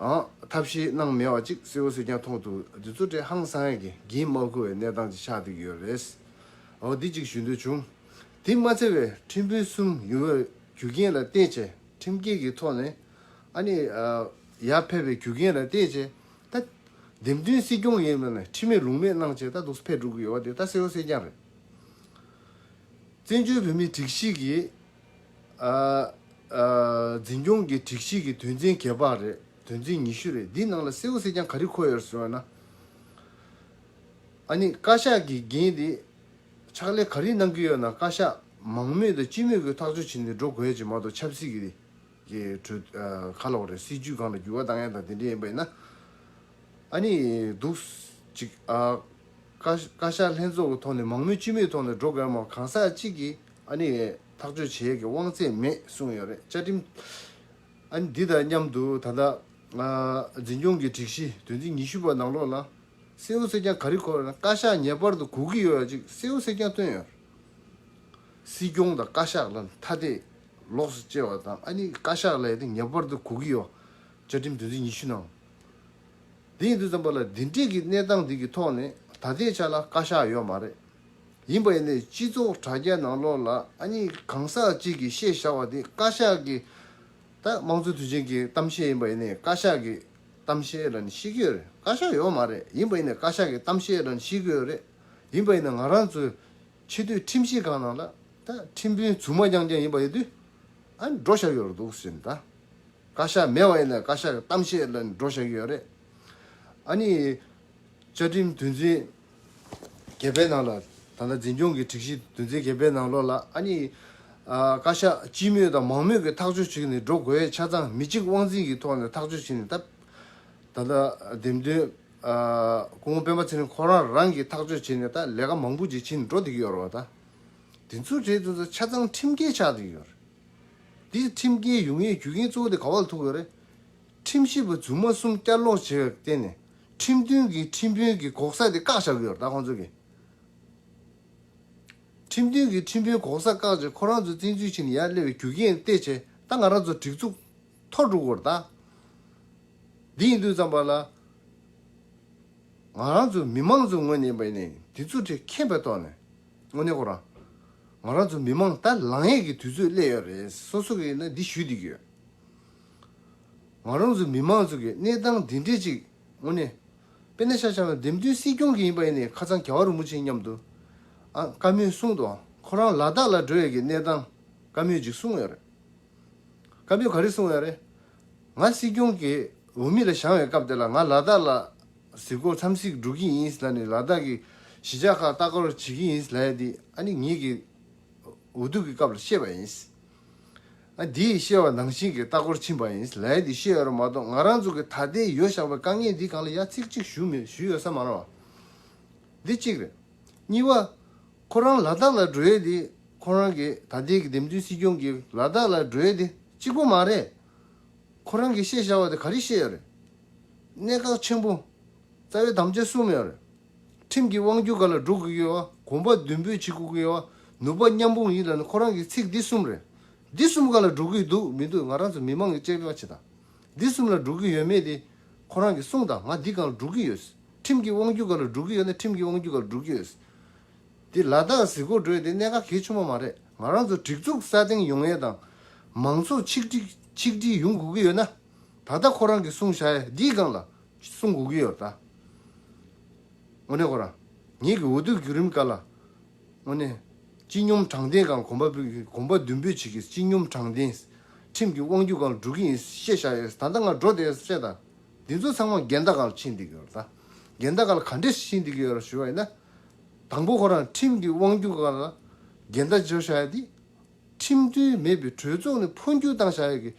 ཨང་ཐབས་ཤེས་གནང་མེད་པ་ཅིག་གསལ་པོ་གསལ་རྐྱང་མཐོང་འདུག་འདི་ཚོ་དེ་ཧང་སང་ཡས་ཀྱི་འགན་མ་འཁུར་བའི་གནས་སྟངས་ཅིག་ཆགས་བསྡད་ཀྱི་ཡོད་རེད། འོ་འདི་གཅིག་ཞུ་འདོད་བྱུང་། དེ་མ་ཚད་པའི་ཁྲིམས་དཔོན་གསུམ་ཡོང་བའི་རྒྱུ་རྐྱེན་ལ་བརྟེན་བྱས་ཁྲིམས་འགལ་གྱི་ཐོག་ནས། ཨ་ནི་ཨ་ཡར་ཕེབས་པའི་རྒྱུ་རྐྱེན་ལ་བརྟེན་བྱས། ད་འདེམས་ཐོན་སྲིད་སྐྱོང་ཡིན་པ་ནས་ཁྲིམས་མེད་ལུགས་མེད་གནང་བྱས་ད་འདུག་སེ་ཕེབས་འགྲོ་གི་ཡོད་པ་དེ་ད་གསལ་པོ་གསལ་རྐྱང་རེད། བཙན་བྱོལ་བོད་མིའི་སྒྲིག་གཞི་གི་ཨ་ཨ་འཛིན་སྐྱོང་གི་སྒྲིག་གཞི་གི་དོན་ཚན་བརྒྱད་པ་རེད། དོན་ཚན་ཉི་ཤུ་རེད། འདི་ནང་ལ་གསལ་པོ་གསལ་རྐྱང་ག་རེ་འཁོད་ཡོད་ཟེར་བ་ན། ཨ་ནི་བཀའ་ཤག་གི་འགན་དེ་ཕྱག་ལས་ག་རེ་གནང་གི་ཡོད་ན། བཀའ་ཤག་མང་མོས་དང་སྤྱི་མོས་ཀྱི་ཐག་གཅོད་བྱས་ནས་འགྲོ་དགོས་ཡ་ཅིག་མ་གཏོགས་ཆབ་སྲིད་ཀྱི་གི་གྲོས་ཨ་ག་ལབ་དགོས་རེད། སྲིད་ཇུས་སྒང་ལ་འགྱུར་བ་བཏང་ཡ་དང་དེ་འདྲ་ཡིན་པ་ཡིན་ན། ཨ་ནི་འདུག་ཅིག་ཨ་བཀའ་བཀའ་ཤག་ལྷན་ཚོགས་ཀྱི་ཐོག་ནས་མང་མོས་སྤྱི་མོས་ཐོག་ནས་འགྲོ་དགོས་མ། གང་ཟག་གཅིག་གིས་ཨ་ནི་ཐག་གཅོད་བྱེད་ཡས་ཀྱི་དབང་ཚད་མེད་གསུངས་ཡོད་རེད། བཅའ་ཁྲིམས་ཨ་ནི་འདི་དང་མཉམ་དུ་ད་ལྟ་ཨ་འཛིན་སྐྱོང་གི་སྒྲིག་གཞི་དོན་ཚན་ཉི་ཤུ་པ་ནང་ལོགས་ལ་གསལ་པོ་གསལ་རྐྱང་ག་རེ་འཁོད་ན། བཀའ་ཤག་ངེས་པར་དུ་དགོས་ཀྱི་ཡོད་ཡ་ཅིག་གསལ་པོ་གསལ་རྐྱང་བཏོན་ཡོད། སྲིད་སྐྱོང་དང་བཀའ་ཤག་ལ་ཐ་དད་ལོགས་སུ་བཅད་པ་དང་། ཨ་ནི་བཀའ་ཤག་ལ་ཡ་དེ་ངེས་པར་དུ་དགོས་ཀྱི་ཡོད། བཅའ་ཁྲིམས་དོན་ཚན་ཉི་ཤུ་ནང་། དེ་ཡིན་དུས་ཙམ་པ་ལ་འདི་འདྲས་ཀྱི་གནས་སྟངས་འདི་གི་ཐོག་ནས་ད་ལྟའི་ཆ་ལ་བཀའ་ཤག་ཡོད་མ་རེད། ཡིན་པ་ཡིན་ནའི་སྤྱི་ཚོགས་དྲ་རྒྱ་ནང་ལོགས་ལ་ཨ་ནི་གང་ཟག་གཅིག་གིས་བཤད་བཞག་པ་དེ་བཀའ་ཤག་གི་ད་དམངས་གཙོ་དུས་ཆེན་གྱི་གཏམ་བཤད་ཡིན་པ་ཡིན་ནའི་བཀའ་ཤག་གི་གཏམ་བཤད་ལ་ནི་བཤད་ཀྱི་ཡོད་རེད། བཀའ་ཤག་ཡོད་མ་རེད། ཡིན་པ་ཡིན་ནའི་བཀའ་ཤག་གི་གཏམ་བཤད་ལ་ནི་བཤད་ཀྱི་ཡོད་རེད། ཡིན་པ་ཡིན་ནའི་ང་རང་ཚོའི་ཆེས་མཐོའི་ཁྲིམས་ཞིབ་ཁང་ནང་ལ་ད་ཁྲིམས་དཔོན་རྫུན་མ་རྐྱང་རྐྱང་ཡིན་པ་ཡིན་དུས་ཨ་ནི་འགྲོ་བཞག་ཡོད་རེད་འདུག་ཟེར་ནས། ད་བཀའ་ཤག་མེད་པ་ཡིན་ན་བཀའ་ཤག་གི་གཏམ་བཤད་ལ་ནི་འགྲོ་བཞག་གི་ཡོད་རེད། ཨ་ནི་བཅའ་ཁྲིམས་དོན་ཚན་བརྒྱད་པའི་ནང་ལ། ད་ལྟ་འཛིན་སྐྱོང་གི་སྒྲིག་གཞི་དོན་ཚན་བརྒྱད་པའི་ནང་ལོགས་ལ་ཨ་ནི་ཨ་བཀའ་ཤག་སྤྱི་མོས་དང་མང་མོས་ཀྱི་ཐག་གཅོད་བྱས་ནས་འགྲོ་དགོས་ཡས་ཆ་ཚང་མི་གཅིག་དབང་འཛིན་གྱི་ཐོག་ནས་ཐག་གཅོད་བྱས་ནས། ད་ད་ལྟ་འདེམས་ཐོན་ཨ་སྐུ་ངོ་སྤེན་པ་ཚེ་རིང་ཁོ་རང་རང་གིས་ཐག་གཅོད་བྱས་ནས་ད་ལས་ཀ་མང་པོ་ཅིག་བྱས་ནས་འགྲོ་བསྡད་ཀྱི་ཡོད་རེད་བ། ད་དེ་ཚོ་རེད། དེ་ཚོ་ཆ་ཚང་ཁྲིམས་འགལ་ཆགས་བསྡད་ཀྱི་ཡོད་རེད། འདི་ཁྲིམས་འགལ་ཡོང་ཡས་རྒྱུ་རྐྱེན་གཙོ་བོ་དེ་ག་བ་ལ་ཐུག་ཡོད་རེད། ཁྲིམས་ཞིབ་པ་རྫུན་མ་གསུམ་བསྐྱར་ལོག་བྱས་པར་བརྟེན་ནས་ཁྲིམས་མཐུན་གྱི་ཁྲིམས་དཔོན་གྱི་གོ་ས་དེ་བཀག་བཞག་གི་ཡོད་རེད། ད་ཁོང་ཚོ་གིས་ཁྲིམས་མཐུན་གྱི་ཁྲིམས་དཔོན་གོ་ས་བཀག་བྱས་ཁོ་རང་ཚོ་བཙན་འཛུལ་བྱས་ནས་ཡར་སླེབས་པའི་རྒྱུ་རྐྱེན་བལྟས་བྱས། ད་ང་རང་ཚོ་སྒྲིག་འཛུགས་འཐོར་འགྲོ་གི་ཡོད་རེད། ད་འདི་ཡིན་དུས་ཙམ་པ་ལ། ང་རང་ཚོ་མི་མང་ཚོའི་ངོས་ནས་ཡིན་པ་ཡིན་ནའི་འདི་ཚོ་དེ་མཁྱེན་པའི་ཐོག་ནས། དངོས་གནས་ཁོ་རང་ང་རང་ཚོ་མི་མང་ད་ལངས་ཡས་ཀྱི་དུས་ཚོད་སླེབས་ཡོད་རེད། སོ་སོ་གི་ཡིན་ན་འདི་ཞུས་བསྡད་ཀྱི་ཡོད། ང་རང་ཚོ་མི་མང་ཚོ་གི་གནས་སྟངས་འདི་འདྲས་ཅིག་དངོས་གནས། དཔེར་ན་ཆ་བཞག་ན་འདེམས་ཐོན་སྲིད་སྐྱོང་གི་ཡིན་པ་ཡིན་ནའི་ཁ་སང་རྒྱལ་བ་རིན་པོ་ཆེ་མཉམ་དུ་ཨ་བཀའ་མོལ་གསུངས་འདུག་ཁོ་རང་ལ་དྭགས་ལ་འགྲོ་ཡས་ཀྱི་གནས་སྟངས་བཀའ་མོལ་ཅིག་གསུངས་ཡོད་རེད། བཀའ་མོལ་ག་རེ་གསུངས་ཡོད་རེད། ང་སྲིད་སྐྱོང་གི་འོས་མི་ལ་བཞེངས་པའི་སྐབས་དེ་ལ་ང་ལ་དྭགས་ལ་གཟིགས་སྐོར་འཚམས་གཟིགས་འགྲོ་གི་ཡིན་ལབ་ནས། ལ་དྭགས་ཀྱི་གཞིས་ཆགས་ཁག་ལྟ་སྐོར་བྱེད་ཀྱི་ཡིན་ལབ་ཡ་དེ་ཨ་ནི་ངེད་ཀྱི་འོས་བསྡུ་གི་སྐབས་ལ་བཤད་པ་ཡིན། ཨ་འདིས་བཤད་པ་ནང་བཞིན་གྱི་ལྟ་སྐོར་ཕྱིན་པ་ཡིན་ལབ་ཡ་དེ་བཤད་ཡོད་རེད་མ་གཏོགས། ང་རང་ཚོ་གི་ད་ལྟའི་ཡོད་བཞག་པའི་དཀའ་ངལ་འདི་སྒང་ལ་ཡ་ཚིག་གཅིག་ཞུ་མེད། ཞུས་ཡོད་ས་མ་རེད་བ། འདི་གཅིག་རེད། གཉིས་པ། ཁོ་རང་ལ་དྭགས་ལ་འགྲོ་ཡས་དེ། ཁོ་རང་གི་ད་ལྟའི་གི་འདེམས་ཐོན་སྲིད་སྐྱོང་གི་ལ་དྭགས་ལ་འགྲོ་ཡས་དེ་གཅིག་པོ་མ་རེད། ཁོ་རང་གིས་བཤད་བཞག་པ་དེ་ག་རེ་བཤད་ཡོད་རེད། གནད་འགག་ཆེན་པོ། རྩ་བའི་དམ་བཅའ་གསུམ་ཡོད་རེད། ཁྲིམས་ཀྱི་དབང་སྒྱུར་སྒང་ལ་འགྲོ་དགོས་ཀྱི་ཡོད་པ། གོམ་པ་མདུན་སྤོས་བྱེད་དགོས་ཀྱི་ཡོད་པ། ནུས་པ་མཉམ་སྤུངས་ཡིན་ལབ་ནས་ཁོ་རང་གི་ཚིག་འདི་གསུམ་རེད། འདི་གསུམ་སྒང་ལ་འགྲོ་གི་འདུག་མི་འདུག་ང་རང་ཚོ་མི་མང་གིས་དཔྱད་པ་བྱེད་དང་། འདི་གསུམ་ལ་འགྲོ་གི་ཡོད་མེད་དེ་ཁོ་རང་གིས་གསུངས་དང་། ང་འདི་སྒང་ལ་འགྲོ་གི་ཡོད། ཁྲིམས་ཀྱི་དབང་སྒྱུར་སྒང་ལ་འགྲོ་གི་ཡོད་ན་ཁྲིམས་ཀྱི་དབང་སྒྱུར་སྒང་ལ་འགྲོ་གི་ཡོད། དེ་ལ་དྭགས་གཟིགས་སྐོར་འགྲོ་ཡས་དེ་གནད་འགག་གལ་ཆེན་པོ་མ་རེད། ང་རང་ཚོ་སྒྲིག་འཛུགས་སྲ་བརྟན་ཡོང་ཡས་དང་། མང་ཚོགས་ཆིག་སྒྲིལ་ཆིག་སྒྲིལ་ཡོང་དགོས་ཀྱི་ཡོད་ན། ད་ལྟ་ཁོ་རང་གིས་གསུངས་བཞག་ཡས་འདིའི་སྒང་ལ་གསུང་དགོས་ཀྱི་ཡོད་རེད་ད། དངོས་གནས་ཁོ་རང་ངེད་ཀྱི་འོས་བསྡུ་བརྒྱུད་རིམ་སྒང་ལ། དངོས་གནས། སྤྱི་སྙོམས་དྲང་བདེན་སྒང་གོམ་པ་སྤོས་ཀྱི། གོམ་པ་མདུན་སྤོས་བྱེད་ཀྱི། སྤྱི་སྙོམས་དྲང་བདེན། ཁྲིམས་ཀྱི་དབང་སྒྱུར་སྒང་ལ་འགྲོ་གི་ཡིན་བཤད་བཞག་ཡོད། ད་ལྟ་ང་འགྲོ་བསྡད་ཡོད་བཤད་དང་། འདི་ཚོ་ཚང་མ་འགལ་ཟླ་སྒང་ལ་ཕྱིན་བསྡད་ཀྱི་ཡོད་རེད་ད། འགལ་ཟླ་སྒང་ལ་ག་འདྲས་ཕྱིན་བསྡད་ཀྱི་ཡོད་རེད་ཞུ་བ་ཡིན་ན། དང་པོ་ཁོ་རང་ཁྲིམས་ཀྱི་དབང་སྒྱུར་སྒང་ལ་འགལ་ཟླ་བྱས་བཞག་ཡ་དེ། ཁྲིམས་མཐུན་མེད་པའི་གྲོས་ཚོགས་ནས་འཕོ་འགྱུར་བཏང་བཞག་ཡ་གི་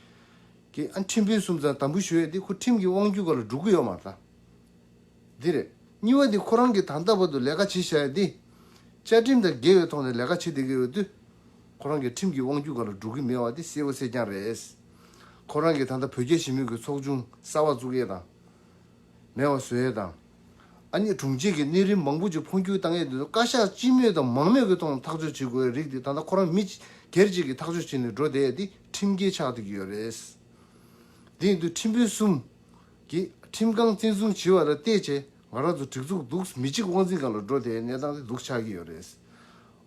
གི་ཨ་ཁྲིམས་དཔོན་གསུམ་ཚང་དམ་འབུལ་ཞུ་ཡས་དེ་ཁོ་ཁྲིམས་ཀྱི་དབང་སྒྱུར་སྒང་ལ་འགྲོ་གི་ཡོད་མ་རེད་ད། འདི་རེད། གཉིས་པ་དེ་ཁོ་རང་གིས་ད་ལྟ་བར་དུ་ལས་ཀ་བྱེད་བཞག་ཡས་དེ། བཅའ་ཁྲིམས་དང་འགལ་བའི་ཐོག་ནས་ལས་ཀ་བྱེད་བསྡད་ཀྱི་ཡོད་དུས། ཁོ་རང་གིས་ཁྲིམས་ཀྱི་དབང་སྒྱུར་སྒང་ལ་འགྲོ་གི་མེད་པ་དེ་གསལ་པོ་གསལ་རྐྱང་རེད། ཁོ་རང་གིས་ད་ལྟ་བོད་རྒྱ་ཞི་མོལ་གྱི་ཚོགས་ཆུང་གསར་པ་བཙུགས་ཡས་དང་། མེད་པ་བཟོ་ཡས་དང་། ཨ་ནི་དྲུང་ཆེ་གི་གནས་རིམ་མང་པོ་ཅིག་འཕོ་འགྱུར་བཏང་ཡས་དེ་ཚོ་བཀའ་ཤག་སྤྱི་མོས་དང་མང་མོས་ཀྱི་ཐོག་ནས་ཐག་གཅོད་བྱེད་དགོས་ཡས་རིགས་དེ་ད་ལྟ་ཁོ་རང་མི་སྒེར་གཅིག་གིས་ཐག་གཅོད་བྱས་ནས་འགྲོ་བསྡད་ཡས་དེ་ཁྲིམས་འགལ་ཆགས་བསྡད་ཀྱི་ཡོད་རེད། དེ་ཡིན་དུས་ཁྲིམས་དཔོན་གསུམ་གྱིས་ཁྲིམས་ཁང་བཙན་བཟུང་བྱས་པ་ལ་བལྟས་བྱས་ང་རང་ཚོ་སྒྲིག་འཛུགས་འདུག་མི་གཅིག་དབང་འཛིན་སྒང་ལ་འགྲོ་བསྡད་ཡས་གནས་སྟངས་དེ་འདུག་ཆགས་ཀྱི་ཡོད་རེད།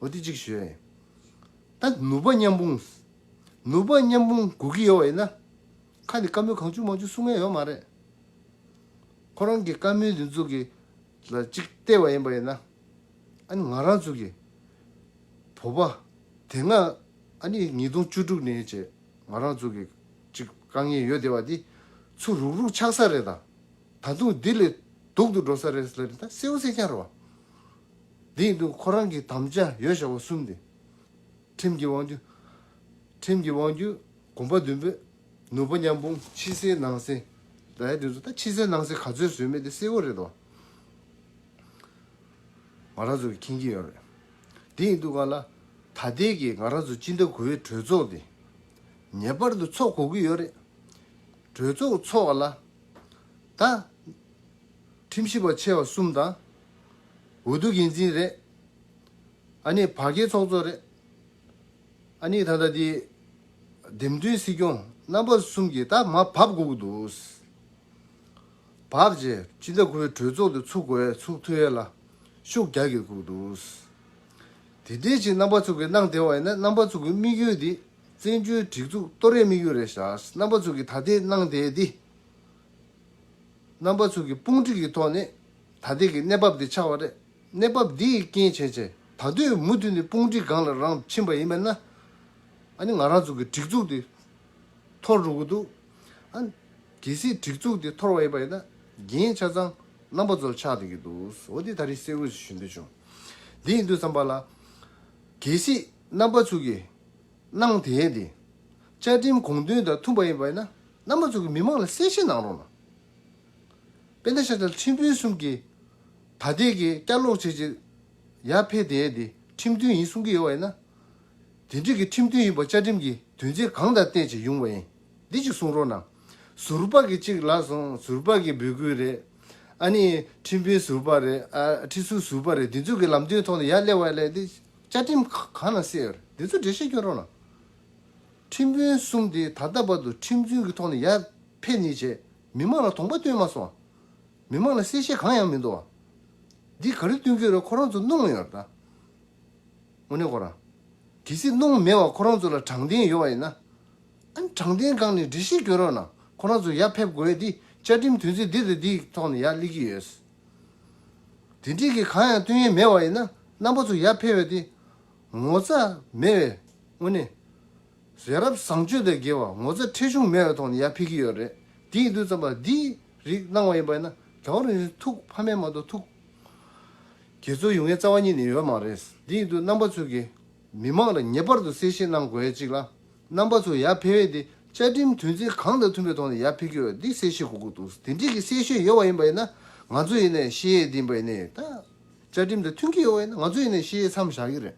འོ་དེ་གཅིག་ཞུ་ཡས་ཡིན། ད་ནུས་པ་མཉམ་སྤུངས། ནུས་པ་མཉམ་སྤུངས་དགོས་ཀྱི་ཡོད་པ་ཡིན་ན། ཁ་ནས་བཀའ་མོལ་གང་བྱུང་མང་བྱུང་གསུང་ཡས་ཡོད་མ་རེད། ཁོ་རང་གི་བཀའ་མོལ་འདི་ཚོ་གི་ལ་གཅིག་བལྟས་པ་ཡིན་པ་ཡིན་ན། ཨ་ནི་ང་རང་ཚོ་གི་བོད་པ་དེ་སྔ་ཨ་ནི་ཉིས་སྟོང་བཅུ་དྲུག་ནས་བྱས་ང་རང་ཚོ་གི་གཅིག་དཀའ་ངལ་ཡོད་བསྡད་པ་འདི་ཚུར་རུག་རུག་ཆགས་ས་རེད་ད། ད་དུང་འདི་ལས་སྡུག་ཏུ་འགྲོ་ས་རེད་ཟེར་ད་གསལ་པོ་གསལ་རྐྱང་རེད་བ། འདི་ཡིན་དུས་ཁོ་རང་གི་དམ་བཅའ་ཡོད་བཞག་པ་གསུམ་དེ། ཁྲིམས་ཀྱི་དབང་སྒྱུར། ཁྲིམས་ཀྱི་དབང་སྒྱུར། གོམ་པ་མདུན་སྤོས། ནུས་པ་མཉམ་སྤུངས། ཕྱི་གསལ་ནང་གསལ། ད་ཡ་དེ་ཚོ་ད་ཕྱི་གསལ་ནང་གསལ་ག་ཚོད་བཟོས་མེད་དེ་གསལ་པོ་རེད་དོ། ང་རང་ཚོ་གིས་མཁྱེན་གྱི་ཡོད་རེད། དེ་ཡིན་དུས་ག་ལ། ད་ལྟའི་གི་ང་རང་ཚོ་སྤྱི་ཟླ་དགུ་པའི་གྲོས་ཚོགས་དེ། ངེས་པར་དུ་ཚོགས་དགོས་ཀྱི་ཡོད་རེད། གྲོས་ཚོགས་ཚོགས་པ་ལ། ད། ཁྲིམས་ཞིབ་པ་ཆེ་བ་གསུམ་དང་། འོས་བསྡུ་འགན་འཛིན་རེད། ཨ་ནི་བར་བརྒལ་ཚོགས་གཙོ་རེད། ཨ་ནི་ད་ལྟ་འདི། འདེམས་ཐོན་སྲིད་སྐྱོང་རྣམ་པ་གསུམ་གྱིས་ད་མར་བབས་དགོས་ཀྱི་འདུག་བབས་རྗེས་སྤྱི་ཟླ་དགུ་པའི་གྲོས་ཚོགས་དེ་ཚུགས་དགོས་ཚུགས་ཐུབ་ཡས་ལ་ཤུགས་རྒྱག་དགོས་ཀྱི་འདུག་དེ་འདྲའི་ཅིག་རྣམ་པ་ཚོ་གིས་གནང་བསྡད་པ་ཡིན་ན་རྣམ་པ་ཚོ་གི་དམིགས་ཡུལ་འདི་བཙན་བྱོལ་སྒྲིག་འཛུགས་གཏོར་ཡས་དམིགས་ཡུལ་རེད་ཤག་རྣམ་པ་ཚོ་གིས་ད་ལྟའི་གནང་བསྡད་འདི། རྣམ་པ་ཚོ་གི་དཔུང་སྒྲིག་གི་ཐོག་ནས་ད་ལྟའི་གི་གནས་བབ་འདི་ཆགས་པ་རེད། གནས་བབ་འདི་ཡི་རྐྱེན་བྱས་བྱས་ད་དུང་མུ་མཐུད་ནས་དཔུང་སྒྲིག་སྒང་ལ་རང་ཕྱིན་པ་ཡིན་པས་ན། ཨ་ནི་ང་རང་ཚོ་གི་སྒྲིག་འཛུགས་འདི་འཐོར་འགྲོ་གི་འདུག་ཨ། གལ་སྲིད་སྒྲིག་འཛུགས་འདི་འཐོར་བ་ཡིན་པ་ཡིན་ན་འགན་ཆ་ཚང་རྣམ་པ་ཚོར་ཆགས་བསྡད་ཀྱི་འདུག་འོ་འདི་ད་རེས་གསལ་པོ་ཞིག་ཞུ་འདོད་བྱུང་། འདི་ཡིན་དུས་ཙམ་པ་ལ། གལ་སྲིད་རྣམ་པ་ཚོ་གི་གནང་དེ་དེ། བཅའ་ཁྲིམས་དགོངས་དོན་དང་མཐུན་པ་ཡིན་པ་ཡིན་ན་རྣམ་པ་ཚོ་གི་མི་མང་ལ་གསལ་བཤད་གནང་རོགས་གནང་། དཔེར་ན་ཆ་བཞག་ཁྲིམས་དཔོན་གསུམ་གྱིས་ད་ལྟའི་གི་བསྐྱར་ལོག་བྱས་རྗེས་ཡར་ཕེབས་དེ་དེ་ཁྲིམས་མཐུན་ཡིན་གསུང་གི་ཡོད་པ་ཡིན་ན། དེ་འདྲའི་གི་ཁྲིམས་མཐུན་ཡིན་པ་བཅའ་ཁྲིམས་ཀྱི་དོན་ཚན་གང་དང་བསྟུན་བྱས་ཡོང་བ་ཡིན། འདི་གཅིག་གསུང་རོགས་གནང་། ཟུར་པ་གི་གཅིག་ལབ་སོང་ཟུར་པ་གི་འབོད་སྐུལ་རེད། ཨ་ནི་ཁྲིམས་དཔོན་ཟུར་པ་རེད་ཨ་ཁྲི་ཟུར་ཟུར་པ་རེད་འདི་ཚོ་གི་ལམ་སྟོན་ཐོག་ནས་ཡར་སླེབས་པ་ལས་འདི་བཅའ་ཁྲིམས་གང་ན་གསལ་ཡོད་རེད་འདི་ཚོ་འགྲེལ་བཤད་སྐྱོན་རོགས་གནང་། ཁྲིམས་དཔོན་གསུམ་དེ་ད་ལྟ་བར་དུ་ཁྲིམས་རྩོད་ཀྱི་ཐོག་ནས་ཡར་ཕེབས་ནས་བྱས་མི་མང་ལ་དོགས་པ་སྟོན་མ་སོང་། མི་མང་ལ་གསལ་བཤད་གང་ཡང་མི་འདུག་བ། འདི་ག་རེ་སྟོན་གྱི་རེད་ཁོ་རང་ཚོ་སྣང་ཡོད་རེད་ད། དངོས་གནས་ཁོ་རང་། གལ་སྲིད་སྣང་མེད་པ་ཁོ་རང་ཚོ་ལ་དྲང་བདེན་ཡོད་པ་ཡིན་ན། ཨ་ནི་དྲང་བདེན་སྒང་ནས་འགྲེལ་བཤད་སྐྱོན་རོགས་གནང་ཁོ་རང་ཚོ་ཡར་ཕེབས་དགོས་ཡས་འདི་བཅའ་ཁྲིམས་དོན་ཚན་འདི་དང་འདིའི་ཐོག་ནས་ཡར་སླེབས་ཀྱི་ཡོད། དེ་འདྲའི་གི་གང་ཡང་སྟོན་ཡས་མེད་པ་ཡིན་ན་རྣམ་པ་ཚོ་ཡར་ཕེབས་པ་དེ་ངོ་ཚ་མེད་པའི་དངོས་གནས། ཡ་རབས་བཟང་སྤྱོད་དང་འགལ་བ་ངོ་ཚ་ཁྲེལ་གཞུང་མེད་པའི་ཐོག་ནས་ཡར་ཕེབས་ཀྱི་ཡོད་རེད། དེ་ཡིན་དུས་ཙམ་པ་འདིའི་རིགས་གནང་བ་ཡིན་པ་ཡིན་ན་རྒྱལ་བ་རིན་པོ་ཆེ་ཐུགས་ཕམ་མེད་མ་གཏོགས་ཐུགས་དགྱེས་ཚོར་ཡོང་ཡས་རྩ་བ་ཉིད་ནས་ཡོད་མ་རེད། དེ་ཡིན་དུས་རྣམ་པ་ཚོས་ཀྱི་མི་མང་ལ་ངེས་པར་དུ་གསལ་བཤད་གནང་དགོས་ཡས་གཅིག་ལ། རྣམ་པ་ཚོ་ཡར་ཕེབས་ཡས་དེ་བཅའ་ཁྲིམས་དོན་ཚན་གང་དང་མཐུན་པའི་ཐོག་ནས་ཡར་ཕེབས་ཀྱི་ཡོད་འདི་གསལ་བཤད་དགོས་ཀྱི་འདུག་དེ་འདྲའི་གི་གསལ་བཤད་ཡོད་པ་ཡིན་པ་ཡིན་ན་ང་ཚོ་ཡིན་ནའི་ཤེས་ཡས་འདི་ཡིན་པ་ཡིན་ནའི་ད། བཅའ་ཁྲིམས་དང་མཐུན་གྱི་ཡོད་པ་ཡིན་ན་ང་ཚོ་ཡིན་ནའི་ཤེས་ཡས་མཚམས་བཞག་གི་རེད།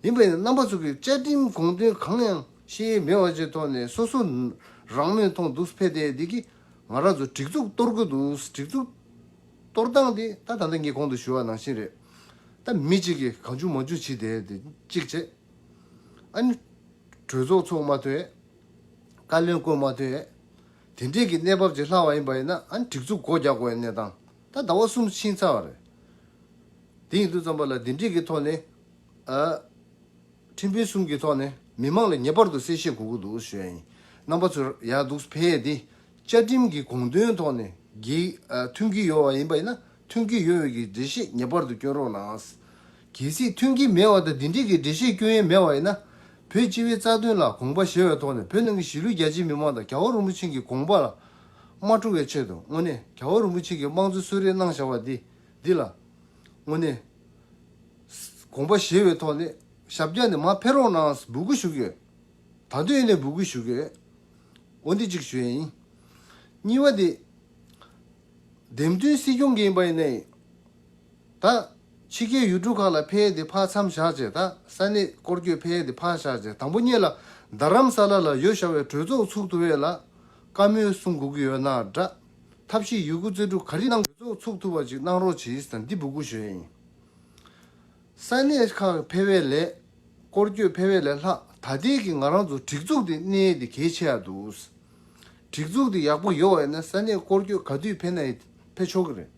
ཡིན་པ་ཡིན་ན་རྣམ་པ་ཚོ་གིས་བཅའ་ཁྲིམས་དགོངས་དོན་གང་ཡང་ཤེས་ཡས་མེད་པ་ཅིག་ཐོག་ནས་སོ་སོ་རང་མོས་མཐོང་འདུག་ཕེབས་ཏེ་འདི་གིས་ང་རང་ཚོ་སྒྲིག་འཛུགས་གཏོར་གི་འདུག་སྒྲིག་འཛུགས་གཏོར་སྟངས་དེ་ད་ད་ལྟ་ངས་གོང་དུ་ཞུ་བ་ནང་བཞིན་རེད། ད་མི་གཅིག་གིས་གང་བྱུང་མང་བྱུང་བྱས་ཏེ་དེ་གཅིག་བྱས། ཨ་ནི་གྲོས་ཚོགས་ཚོགས་མ་ཐུབ་ཡས། བཀའ་བློན་བསྐོ་མ་ཐུབ་ཡས། དེ་འདྲས་ཀྱི་གནས་བབ་ཅིག་ལྷག་པ་ཡིན་པ་ཡིན་ན་ཨ་ནི་སྒྲིག་འཛུགས་སྒོ་རྒྱག་དགོས་ཡས་གནས་སྟངས་ད་ཟླ་བ་གསུམ་ཕྱིན་ཚར་བ་རེད། དེ་ཡིན་དུས་ཙམ་པ་ལ་འདི་འདྲས་ཀྱི་ཐོག་ནས་ཨ། ཁྲིམས་དཔོན་གསུམ་གྱི་ཐོག་ནས་མི་མང་ལ་ངེས་པར་དུ་གསལ་བཤད་དགོས་ཀྱི་འདུག་ཞུ་ཡ་ཡིན། རྣམ་པ་ཚོ་ཡར་འདུག་ཕེབས་ཏེ་བཅའ་ཁྲིམས་ཀྱི་དགོངས་དོན་ཐོག་ནས་གི་ཨ་མཐུན་གྱི་ཡོད་པ་ཡིན་པ་ཡིན་ན་མཐུན་གྱི་ཡོད་པའི་གི་འགྲེལ་བཤད་ངེས་པར་དུ་སྐྱོན་རོགས་གནང་། གལ་སྲིད་མཐུན་གྱི་མེད་པ་དང་འདི་འདྲའི་གི་འགྲེལ་བཤད་སྐྱོན་ཡས་མེད་པ་ཡིན་ན་བོད་སྤྱི་པའི་རྩ་དོན་ལ་དགོངས་པ་བཞེས་པའི་ཐོག་ནས་བོད་ནང་གི་གཞིས་ལུས་རྒྱ་ཆེའི་མི་མང་དང་རྒྱལ་བ་རིན་པོ་ཆེ་གི་དགོངས་པ་ལ་མ་འཁྲུག་པའི་ཆེད་དུ་དངོས་གནས་རྒྱལ་བ་རིན་པོ་ཆེ་གིས་དམངས་གཙོའི་གསོལ་རས་གནང་བཞག་པ་འདི་འདི་ལ་དངོས་གནས་དགོངས་པ་བཞེས་པའི་ཐོག་ནས་ཞབས་བཀྱག་ནས་མར་ཕེབས་རོགས་གནང་འབོད་སྐུལ་ཞུ་གི་ཡོད། ད་དུང་ཡིན་ནའི་འབོད་སྐུལ་ཞུ་གི་ཡོད། འོ་འདི་གཅིག་ཞུ་ཡ་ཡིན། གཉིས་པ་དེ། འདེམས་ཐོན་སྲིད་སྐྱོང་གི་ཡིན་པ་ཡིན་ནའི། ད། ཕྱི་རྒྱལ་ཡུལ་གྲུ་ཁག་ལ་ཕེབས་ཏེ་ཕར་མཚམས་བཞག་བྱས་ད་ས་གནས་སྐོར་སྐྱོད་ཕེབས་ཏེ་ཕར་བཞག་བྱས་དང་པོ་ཉིད་ལ་རྡ་རམ་ས་ལ་ལ་ཡོད་བཞག་པའི་གྲོས་ཚོགས་ཚུགས་ཐུབ་ཡས་ལ་བཀའ་མོལ་གསུང་དགོས་ཀྱི་ཡོད་ན་འདྲ། ཐབས་ཤེས་ཡོད་རྒུ་རྩལ་སྤྲུགས་ག་རེ་གནང་གྲོས་ཚོགས་ཚུགས་ཐུབ་པ་ཅིག་གནང་རོགས་བྱེད་ཟེར་འདི་འབོད་སྐུལ་ཞུ་ཡས་ཡིན། ས་གནས་ཁག་ཕེབས་པའི་ལས། སྐོར་སྐྱོད་ཕེབས་པའི་ལས་ལྷག་ད་ལྟའི་གི་ང་རང་ཚོ་སྒྲིག་འཛུགས་དེ་གནས་དེ་གལ་ཆེ་ཡ་འདུག་སྒྲིག་འཛུགས་དེ་ཡག་པོ་ཡོད་པ་ཡིན་ན་ས་གནས་སྐོར་སྐྱོད་ག་དུས་ཕེབས་ན་ཕེབས་ཆོག་གི་རེད།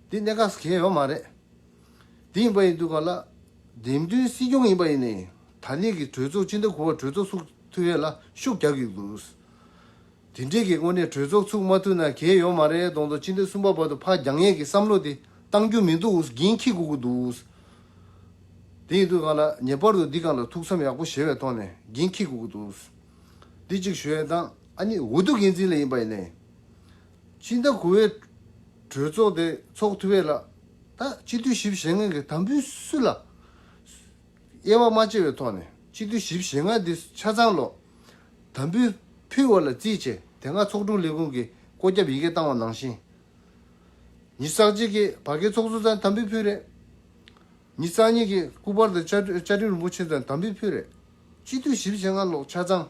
འདི་གནད་འགག་གལ་ཡོད་མ་རེད། དེ་ཡིན་པ་ཡིན་དུས་ག་ལ། འདེམས་ཐོན་སྲིད་སྐྱོང་ཡིན་པ་ཡིན་ནའི། ད་ལྟའི་གི་གྲོས་ཚོགས་སྤྱི་ཟླ་དགུ་པ་གྲོས་ཚོགས་ཚུགས་ཐུབ་ཡས་ལ་ཤུགས་རྒྱག་གི་འདུག་དེ་འདྲས་ཀྱི་དངོས་གནས་གྲོས་ཚོགས་ཚུགས་མ་ཐུབ་ན་གལ་ཡོད་མ་རེད་མདོག་མདོག་ཕྱི་ཟླ་གསུམ་པ་བར་དུ་ཕར་རྒྱག་ཡས་ཀྱི་བསམ་བློ་དེ་གཏང་རྒྱུ་མི་འདུག་འགན་འཁྱེར་དགོས་ཀྱི་འདུག་དེ་ཡིན་དུས་གང་ལ་ངེས་པར་དུ་འདི་སྒང་ལ་ཐུགས་བསམ་ཡག་པོ་བཞེས་པའི་ཐོག་ནས་འགན་འཁྱེར་དགོས་ཀྱི་འདུག་འདི་གཅིག་ཞུ་ཡས་དང་ཨ་ནི་འོས་བསྡུ་འགན་འཛིན་ལ་ཡིན་པ་ཡིན་ནའི། ཕྱི་ཟླ་དགུ་པའི་གྲོས་ཚོགས་དེ་ཚོགས་ཐུབ་ཡས་ལ་ད་སྤྱི་འཐུས་བཞི་བཅུ་ཞེ་ལྔ་གི་དམ་འབུལ་སུ་ལ། དབྱེ་བ་མ་ཕྱེ་བའི་ཐོག་ནས་སྤྱི་འཐུས་བཞི་བཅུ་ཞེ་ལྔ་འདི་ཆ་ཚང་ལོ། དམ་འབུལ་ཕུལ་བ་ལ་བརྩིས་བྱས་དེ་སྔ་ཚོགས་དྲུང་ལས་ཁུངས་ཀྱིས་བཀོད་ཁྱབ་ཡི་གེ་བཏང་བ་ནང་བཞིན། ཉི་ཤུ་རྩ་གཅིག་གིས་བར་བརྒལ་ཚོགས་གཙོ་ཚང་དམ་འབུལ་ཕུལ་རེད། ཉི་ཤུ་རྩ་གཉིས་ཀྱིས་སྐུ་པར་དང་བཅའ་བཅའ་ཁྲིམས་རིན་པོ་ཆེ་ཚང་དམ་འབུལ་ཕུལ་རེད། སྤྱི་འཐུས་བཞི་བཅུ་ཞེ་ལྔ་ལོ་ཆ་ཚང་།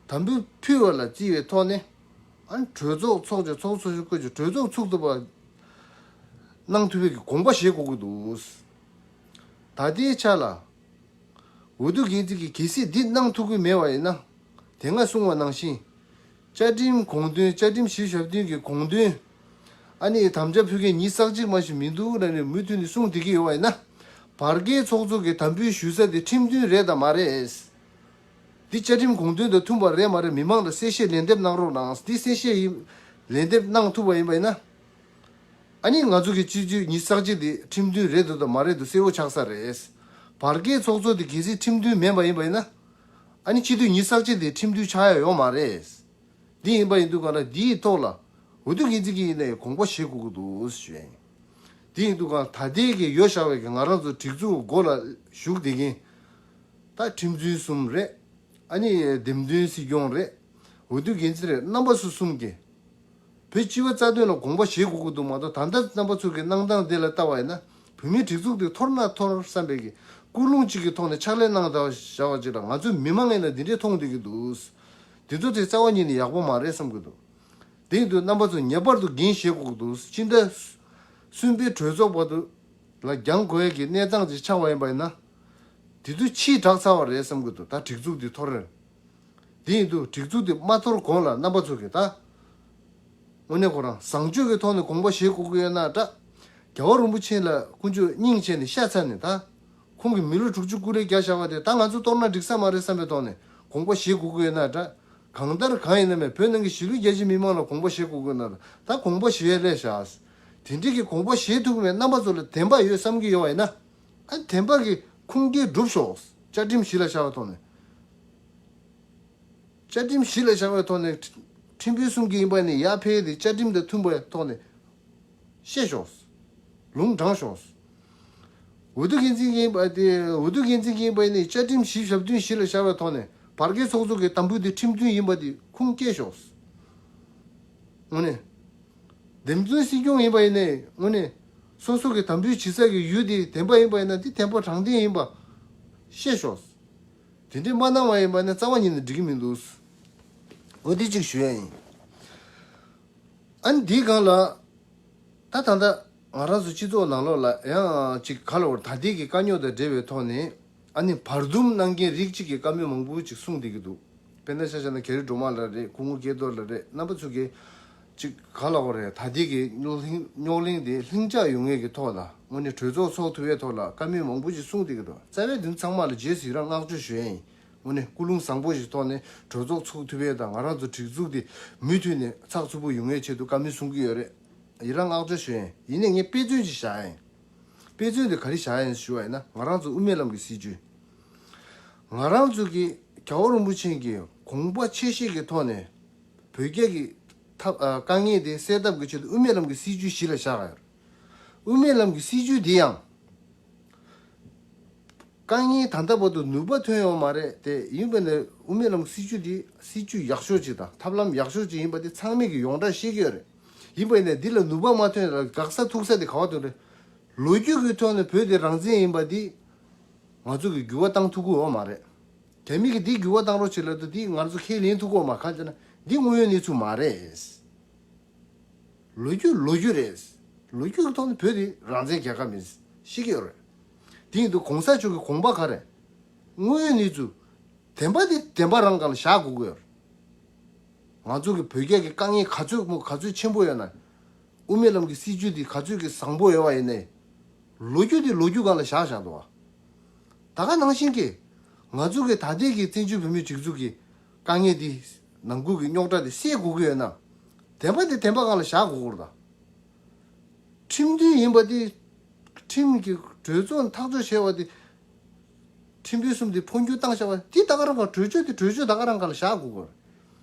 དམ་འབུལ་ཕུལ་བ་ལ་བརྩིས་པའི་ཐོག་ནས། ཨ་ནི་གྲོས་ཚོགས་ཚོགས་ཀྱི་ཚོགས་གཙོ་ཞིག་བསྐོས་ཀྱི་གྲོས་ཚོགས་ཚུགས་ཐུབ་པ། གནང་ཐུབ་པའི་གི་དགོངས་པ་བཞེས་དགོས་ཀྱི་འདུག་ད་ལྟའི་ཆ་ལ། འོས་བསྡུ་འགན་འཛིན་གྱིས་གལ་སྲིད་འདི་གནང་ཐུབ་ཀྱི་མེད་པ་ཡིན་ན། དེ་སྔ་གསུངས་པ་ནང་བཞིན། བཅའ་ཁྲིམས་དགོངས་དོན་བཅའ་ཁྲིམས་བཞི་ཞབས་བརྟན་གྱི་དགོངས་དོན། ཨ་ནི་དམ་བཅའ་ཕུལ་མཁན་ཉིས་རྩ་གཅིག་མ་ཞིག་མི་འདུག་ལབ་ནས་མུ་མཐུད་ནས་གསུངས་བསྡད་ཀྱི་ཡོད་པ་ཡིན་ན། བར་བརྒལ་ཚོགས་གཙོ་གི་དམ་འབུལ་ཞུ་ས་དེ་ཁྲིམས་མཐུན་རེད་དམ་མ་རེད། འདི་བཅའ་ཁྲིམས་དགོངས་དོན་དང་མཐུན་པ་རེད་མ་རེད་མི་མང་ལ་གསལ་བཤད་ལན་འདེབས་གནང་རོགས་གནང་། འདི་གསལ་བཤད་ཡིན། ལན་འདེབས་གནང་ཐུབ་པ་ཡིན་པ་ཡིན་ན། ཨ་ནི་ང་ཚོ་གི་སྤྱི་འཐུས་ཉིས་རྩ་གཅིག་དེ་ཁྲིམས་མཐུན་རེད་འདུག་དང་མ་རེད་འདུག་གསལ་བོ་ཆགས་ས་རེད། བར་བརྒལ་ཚོགས་གཙོ་དེ་གལ་སྲིད་ཁྲིམས་མཐུན་མིན་པ་ཡིན་པ་ཡིན་ན། ཨ་ནི་སྤྱི་འཐུས་ཉིས་རྩ་གཅིག་དེ་ཁྲིམས་མཐུན་ཆགས་ཡ་ཡོད་མ་རེད། འདི་ཡིན་པ་ཡིན་དུས་གང་ལ་འདིའི་ཐོག་ལ་འོས་བསྡུ་འགན་འཛིན་གྱིས་ཡིན་ནའི་དགོངས་པ་བཞེས་དགོས་ཀྱི་འདུག་ཞུ་ཡ་ཡིན། འདི་ཡིན་དུས་གང་ད་ལྟའི་གི་ཡོད་བཞག་པའི་གི་ང་རང་ཚོ་སྒྲིག་འཛུགས་སྒོ་ལ་ཞུགས་བསྡད་མཁན། ད་ཁྲིམས་རྩོད་གསུམ་རེད། ཨ་ནི་འདེམས་ཐོན་སྲིད་སྐྱོང་རེད། འོས་བསྡུ་འགན་འཛིན་རེད། རྣམ་པ་ཚོ་གསུམ་གྱིས་བོད་སྤྱི་པའི་རྩ་དོན་ལ་དགོངས་པ་བཞེས་དགོས་ཀྱི་འདུག་མ་གཏོགས་ད་ལྟ་རྣམ་པ་ཚོ་གི་གནང་སྟངས་དེ་ལ་ལྟ་བ་ཡིན་ན་བོད་མིའི་སྒྲིག་འཛུགས་དེ་འཐོར་ན་འཐོར་བསམ་པའི་གི་ཀུན་སློང་གཅིག་གི་ཐོག་ནས་ཕྱག་ལས་གནང་བཞག་པ་ཅིག་ལ་ང་ཚོའི་མི་མང་ཡིན་ན་འདི་འདྲས་མཐོང་བསྡད་ཀྱི་འདུག་འདི་ཚོ་དེ་རྩ་བ་ཉིད་ནས་ཡག་པོ་མ་རེད་བསམ་གྱི་འདུག་དེ་ཡིན་དུས་རྣམ་པ་ཚོ་ངེས་པར་དུ་འགན་བཞེས་དགོས་ཀྱི་འདུག་སྤྱི་ཟླ་གསུམ་པའི་གྲོས་ཚོགས་བར་དུ་ལ་འགྱངས་དགོས་ཡས་ཀྱི་གནས་སྟངས་ཅིག་ཆགས་པ་ཡིན་པ་ཡིན་ན། དེ་དུས་ཕྱིས་དྲག་ཚར་བ་རེད་བསམ་གྱི་འདུག་ད་སྒྲིག་འཛུགས་འདི་འཐོར་རན། དེ་ཡིན་དུས་སྒྲིག་འཛུགས་འདི་མ་འཐོར་གོང་ལ་རྣམ་པ་ཚོ་གིས་ད། དངོས་གནས་ཁོ་རང་བཟང་སྤྱོད་ཀྱི་ཐོག་ནས་དགོངས་པ་བཞེས་དགོས་ཀྱི་ཡོད་ན་འདྲ། རྒྱལ་བ་རིན་པོ་ཆེ་ལ་དཀོན་མཆོག་སྙིང་རྗེ་ནས་ཤ་ཚ་ནས་ད། ཁོང་གིས་མི་ལོ་དྲུག་ཅུ་སྐུ་ལས་བརྒྱབ་བཞག་པ་དེ་ད་ང་ཚོ་གཏོར་ན་འགྲིག་ས་མ་རེད་བསམ་པའི་ཐོག་ནས་དགོངས་པ་བཞེས་དགོས་ཀྱི་ཡོད་ན་འདྲ། གང་ལྟར་གང་ཡིན་ན་མེད་བོད་ནང་གི་གཞིས་ལུས་རྒྱ་ཆེ་མི་མང་ལ་དགོངས་པ་བཞེས་དགོས་ཀྱི་ཡོད་ན་ད་དགོངས་པ་བཞེས་ཡས་ལས་བཞག་དེ་འདྲའི་གི་དགོངས་པ་བཞེས་ཐུབ་མེད་རྣམ་པ་ཚོ་ལ་བདེན་པ་ཡོད་བསམ་གྱི་ཡོད་པ་ཡིན་ན། ཨ་བདེན་པ་གི་ཁུངས་སྐྱེལ་སྒྲུབ་ཤོག་བཅའ་ཁྲིམས་གཞི་ལ་བཞག་པའི་ཐོག་ནས། བཅའ་ཁྲིམས་གཞི་ལ་བཞག་པའི་ཐོག་ནས་ཁྲིམས་དཔོན་གསུམ་གྱི་ཡིན་པ་ནི་ཡར་འཕེལ་ཏེ་བཅའ་ཁྲིམས་དང་མཐུན་པའི་ཐོག་ནས་བཤད་ཤོག་ལུང་དྲངས་ཤོག་འོས་བསྡུ་འགན་འཛིན་གྱི་ཡིན་པ་དེ་འོས་བསྡུ་འགན་འཛིན་གྱི་ཡིན་པ་ནི་བཅའ་ཁྲིམས་གཞི་ཞབས་བརྟན་གཞི་ལ་བཞག་པའི་ཐོག་ནས་བར་བརྒལ་ཚོགས་གཙོ་གི་དམ་འབུལ་དེ་ཁྲིམས་མཐུན་ཡིན་པ་དེ་ཁུངས་སྐྱེལ་ཤོག་དངོས་གནས། འདེམས་ཐོན་སྲིད་སྐྱོང་ཡིན་པ་ཡིན་ནའི་དངོས་གནས། སོ་སོ་གི་དམ་འབུལ་བྱེད་ས་གི་ཡུལ་དེ་བདེན་པ་ཡིན་པ་ཡིན་ན་དེ་བདེན་པ་དྲང་བདེན་ཡིན་པ་ཤེས་ཤོག་དེ་འདྲའི་མ་གནང་བ་ཡིན་པ་ན་རྩ་བ་ཉིད་ནས་འགྲིག་གི་མི་འདུག་འོ་དེ་གཅིག་ཞུ་ཡ་ཡིན། ཨ་ནི་དེའི་སྒང་ལ། ད་ད་ལྟ་ང་རང་ཚོ་སྤྱི་ཚོགས་ནང་ལོགས་ལ་ཡང་ཅིག་ག་ལ་བར་ད་ལྟའི་གི་དཀའ་རྙོག་དང་འབྲེལ་བའི་ཐོག་ནས་ཨ་ནི་བར་འདུམ་གནང་མཁན་རིགས་གཅིག་གི་བཀའ་མོལ་མང་པོ་ཅིག་གསུངས་བསྡད་ཀྱི་འདུག་དཔེར་ན་ཆ་བཞག་ན་གྷི་རི་སྒྲོལ་མ་ལགས་རེད། སྐུ་ངོ་སྐལ་རྡོར་ལགས་རེད། རྣམ་པ་ཚོ་གིས་ཅིག་ག་ལ་བར་རེད། ད་ལྟའི་གི་རྙོག་གླེང་རྙོག་གླེང་དེ་ལྷིང་འཇགས་ཡོང་ངེས་ཀྱི་ཐོག་ལ་དངོས་གནས་གྲོས་ཚོགས་ཚོགས་ཐུབ་པའི་ཐོག་ལ་བཀའ་མོལ་མང་པོ་ཅིག་གསུངས་བསྡད་ཀྱི་འདུག་རྩ་བའི་དོན་ཚང་མ་ལ་རྗེས་སུ་ཡི་རང་བསྔགས་བརྗོད་ཞུ་ཡ་ཡིན། དངོས་གནས་ཀུན་སློང་བཟང་པོ་ཞིག་ཐོག་ནས་གྲོས་ཚོགས་ཚུགས་ཐུབ་ཡས་དང་ང་རང་ཚོ་སྒྲིག་འཛུགས་དེ་མུ་མཐུད་ནས་ཚགས་ཚུད་པོ་ཡོང་ཡས་ཆེད་དུ་བཀའ་མོལ་གསུང་གི་ཡོད་རེད། ཡི་རང་བསྔགས་བརྗོད་ཞུ་ཡས་ཡིན། ཡིན་ནའི་ངས་དཔེ་མཚོན་ཅིག་བཞག་ཡིན། དཔེ་མཚོན་དེ་ག་རེ་བཞག་ཡིན་ཞུ་བ་ཡིན་ན་ང་རང་ཚོ་དབུ་མའི་ལམ་གྱི་སྲིད་བྱུས། ང་རང་ཚོ་གི་རྒྱལ་བ་རིན་པོ་ཆེ་གི་དགོངས་པ་ཆེ་བཞེས་ཀྱི་ཐོག་ནས་བོད་རྒྱ་གི་ཐབས་ཨ་དཀའ་ངལ་དེ་སེལ་ཐབས་ཀྱི་ཆེད་དུ་དབུ་མའི་ལམ་གྱི་སྲིད་བྱུས་གཞི་ལ་བཞག་ཡོད། དབུ་མའི་ལམ་གྱི་སྲིད་བྱུས་དེ་ཡང་། དཀའ་ངལ་ད་ལྟ་བར་དུ་ནུས་པ་ཐོན་ཡོད་མ་རེད་དེ། ཡིན་པ་ནས་དབུ་མའི་ལམ་སྲིད་བྱུས་འདི་སྲིད་བྱུས་ཡག་ཤོས་ཅིག་དང་ཐབས་ལམ་ཡག་ཤོས་ཅིག་ཡིན་པ་དེ་ཚང་མས་ཀྱི་ཡོངས་གྲགས་ཤེས་ཀྱི་ཡོད་རེད། ཡིན་པ་ཡིན་ནས་འདི་ལ་ནུས་པ་མ་ཐོན་ལ་དགག་ས་ཐུག་ས་དེ་ག་བ་དུ་རེད། ལོ་རྒྱུས་ཀྱི་ཐོག་ནས་བོད་དེ་རང་བཙན་ཡིན་པ་འདི་ང་ཚོ་གི་འགྱུར་བ་བཏང་ཐུབ་ཀྱི་ཡོད་མ་རེད། རྒྱ་མི་གི་འདི་འགྱུར་བ་བཏང་རོགས་བྱེད་ལབ་དུས་འདི་ང་ཚོ་ཁས་ལེན་ཐུབ་ཀྱི་ཡོད་མ། གང་ཅི་ན་འདི་དངོས་ཡོད་གནས་ཚུལ་མ་རེད། ལོ་རྒྱུས་ལོ་རྒྱུས་རེད། ལོ་རྒྱུས་ཀྱི་ཐོག་ནས་བོད་དེ་རང་བཙན་རྒྱལ་ཁབ་མིན་ཤེས་ཀྱི་ཡོད་རེད། དེ་ཡིན་དུས་གོང་ས་མཆོག་གི་དགོངས་པ་ག་རེ། དངོས་ཡོད་གནས་ཚུལ་བདེན་པ་དེ་བདེན་པ་རང་སྒང་ལ་བཞག་དགོས་ཀྱི་ཡོད་རེད། ང་ཚོ་གི་བོད་རྒྱ་གི་དཀའ་ངལ་ག་ཚོད་མོ་ག་ཚོད་ཆེན་པོ་ཡོད་ན། དབུ་མའི་ལམ་གྱི་སྲིད་བྱུས་དེ་ག་ཚོད་ཀྱི་བཟང་པོ་ཡོད་བ་ཡིན་ནའི། ལོ་རྒྱུས་དེ་ལོ་རྒྱུས་སྒང་ལ་བཞག་བཞག་འདུག་བ། ད་ག་ནང་བཞིན་གྱི། ང་ཚོ་གི་ད་ལྟའི་གི་བཙན་བྱོལ་བོད་མིའི་སྒྲིག་འཛུགས་ཀྱི་དཀའ་ངལ་དེ་ནང་ཁུལ་གྱི་རྙོག་དྲ་དེ་སེལ་དགོས་ཀྱི་ཡོད་ན། བདེན་པ་དེ་བདེན་པ་སྒང་ལ་བཞག་དགོས་ཀྱི་རེད་ད། ཁྲིམས་མཐུན་ཡིན་པ་དེ། ཁྲིམས་ཀྱི་གྲོས་ཚོགས་ཐག་གཅོད་བྱས་པ་དེ། ཁྲིམས་དཔོན་གསུམ་དེ་འཕོ་འགྱུར་བཏང་བཞག་པ་དེ་ད་ག་རང་ག་གྲོས་ཆོད་དེ་གྲོས་ཆོད་ད་ག་རང་ག་ལ་བཞག་དགོས་ཀྱི་རེད།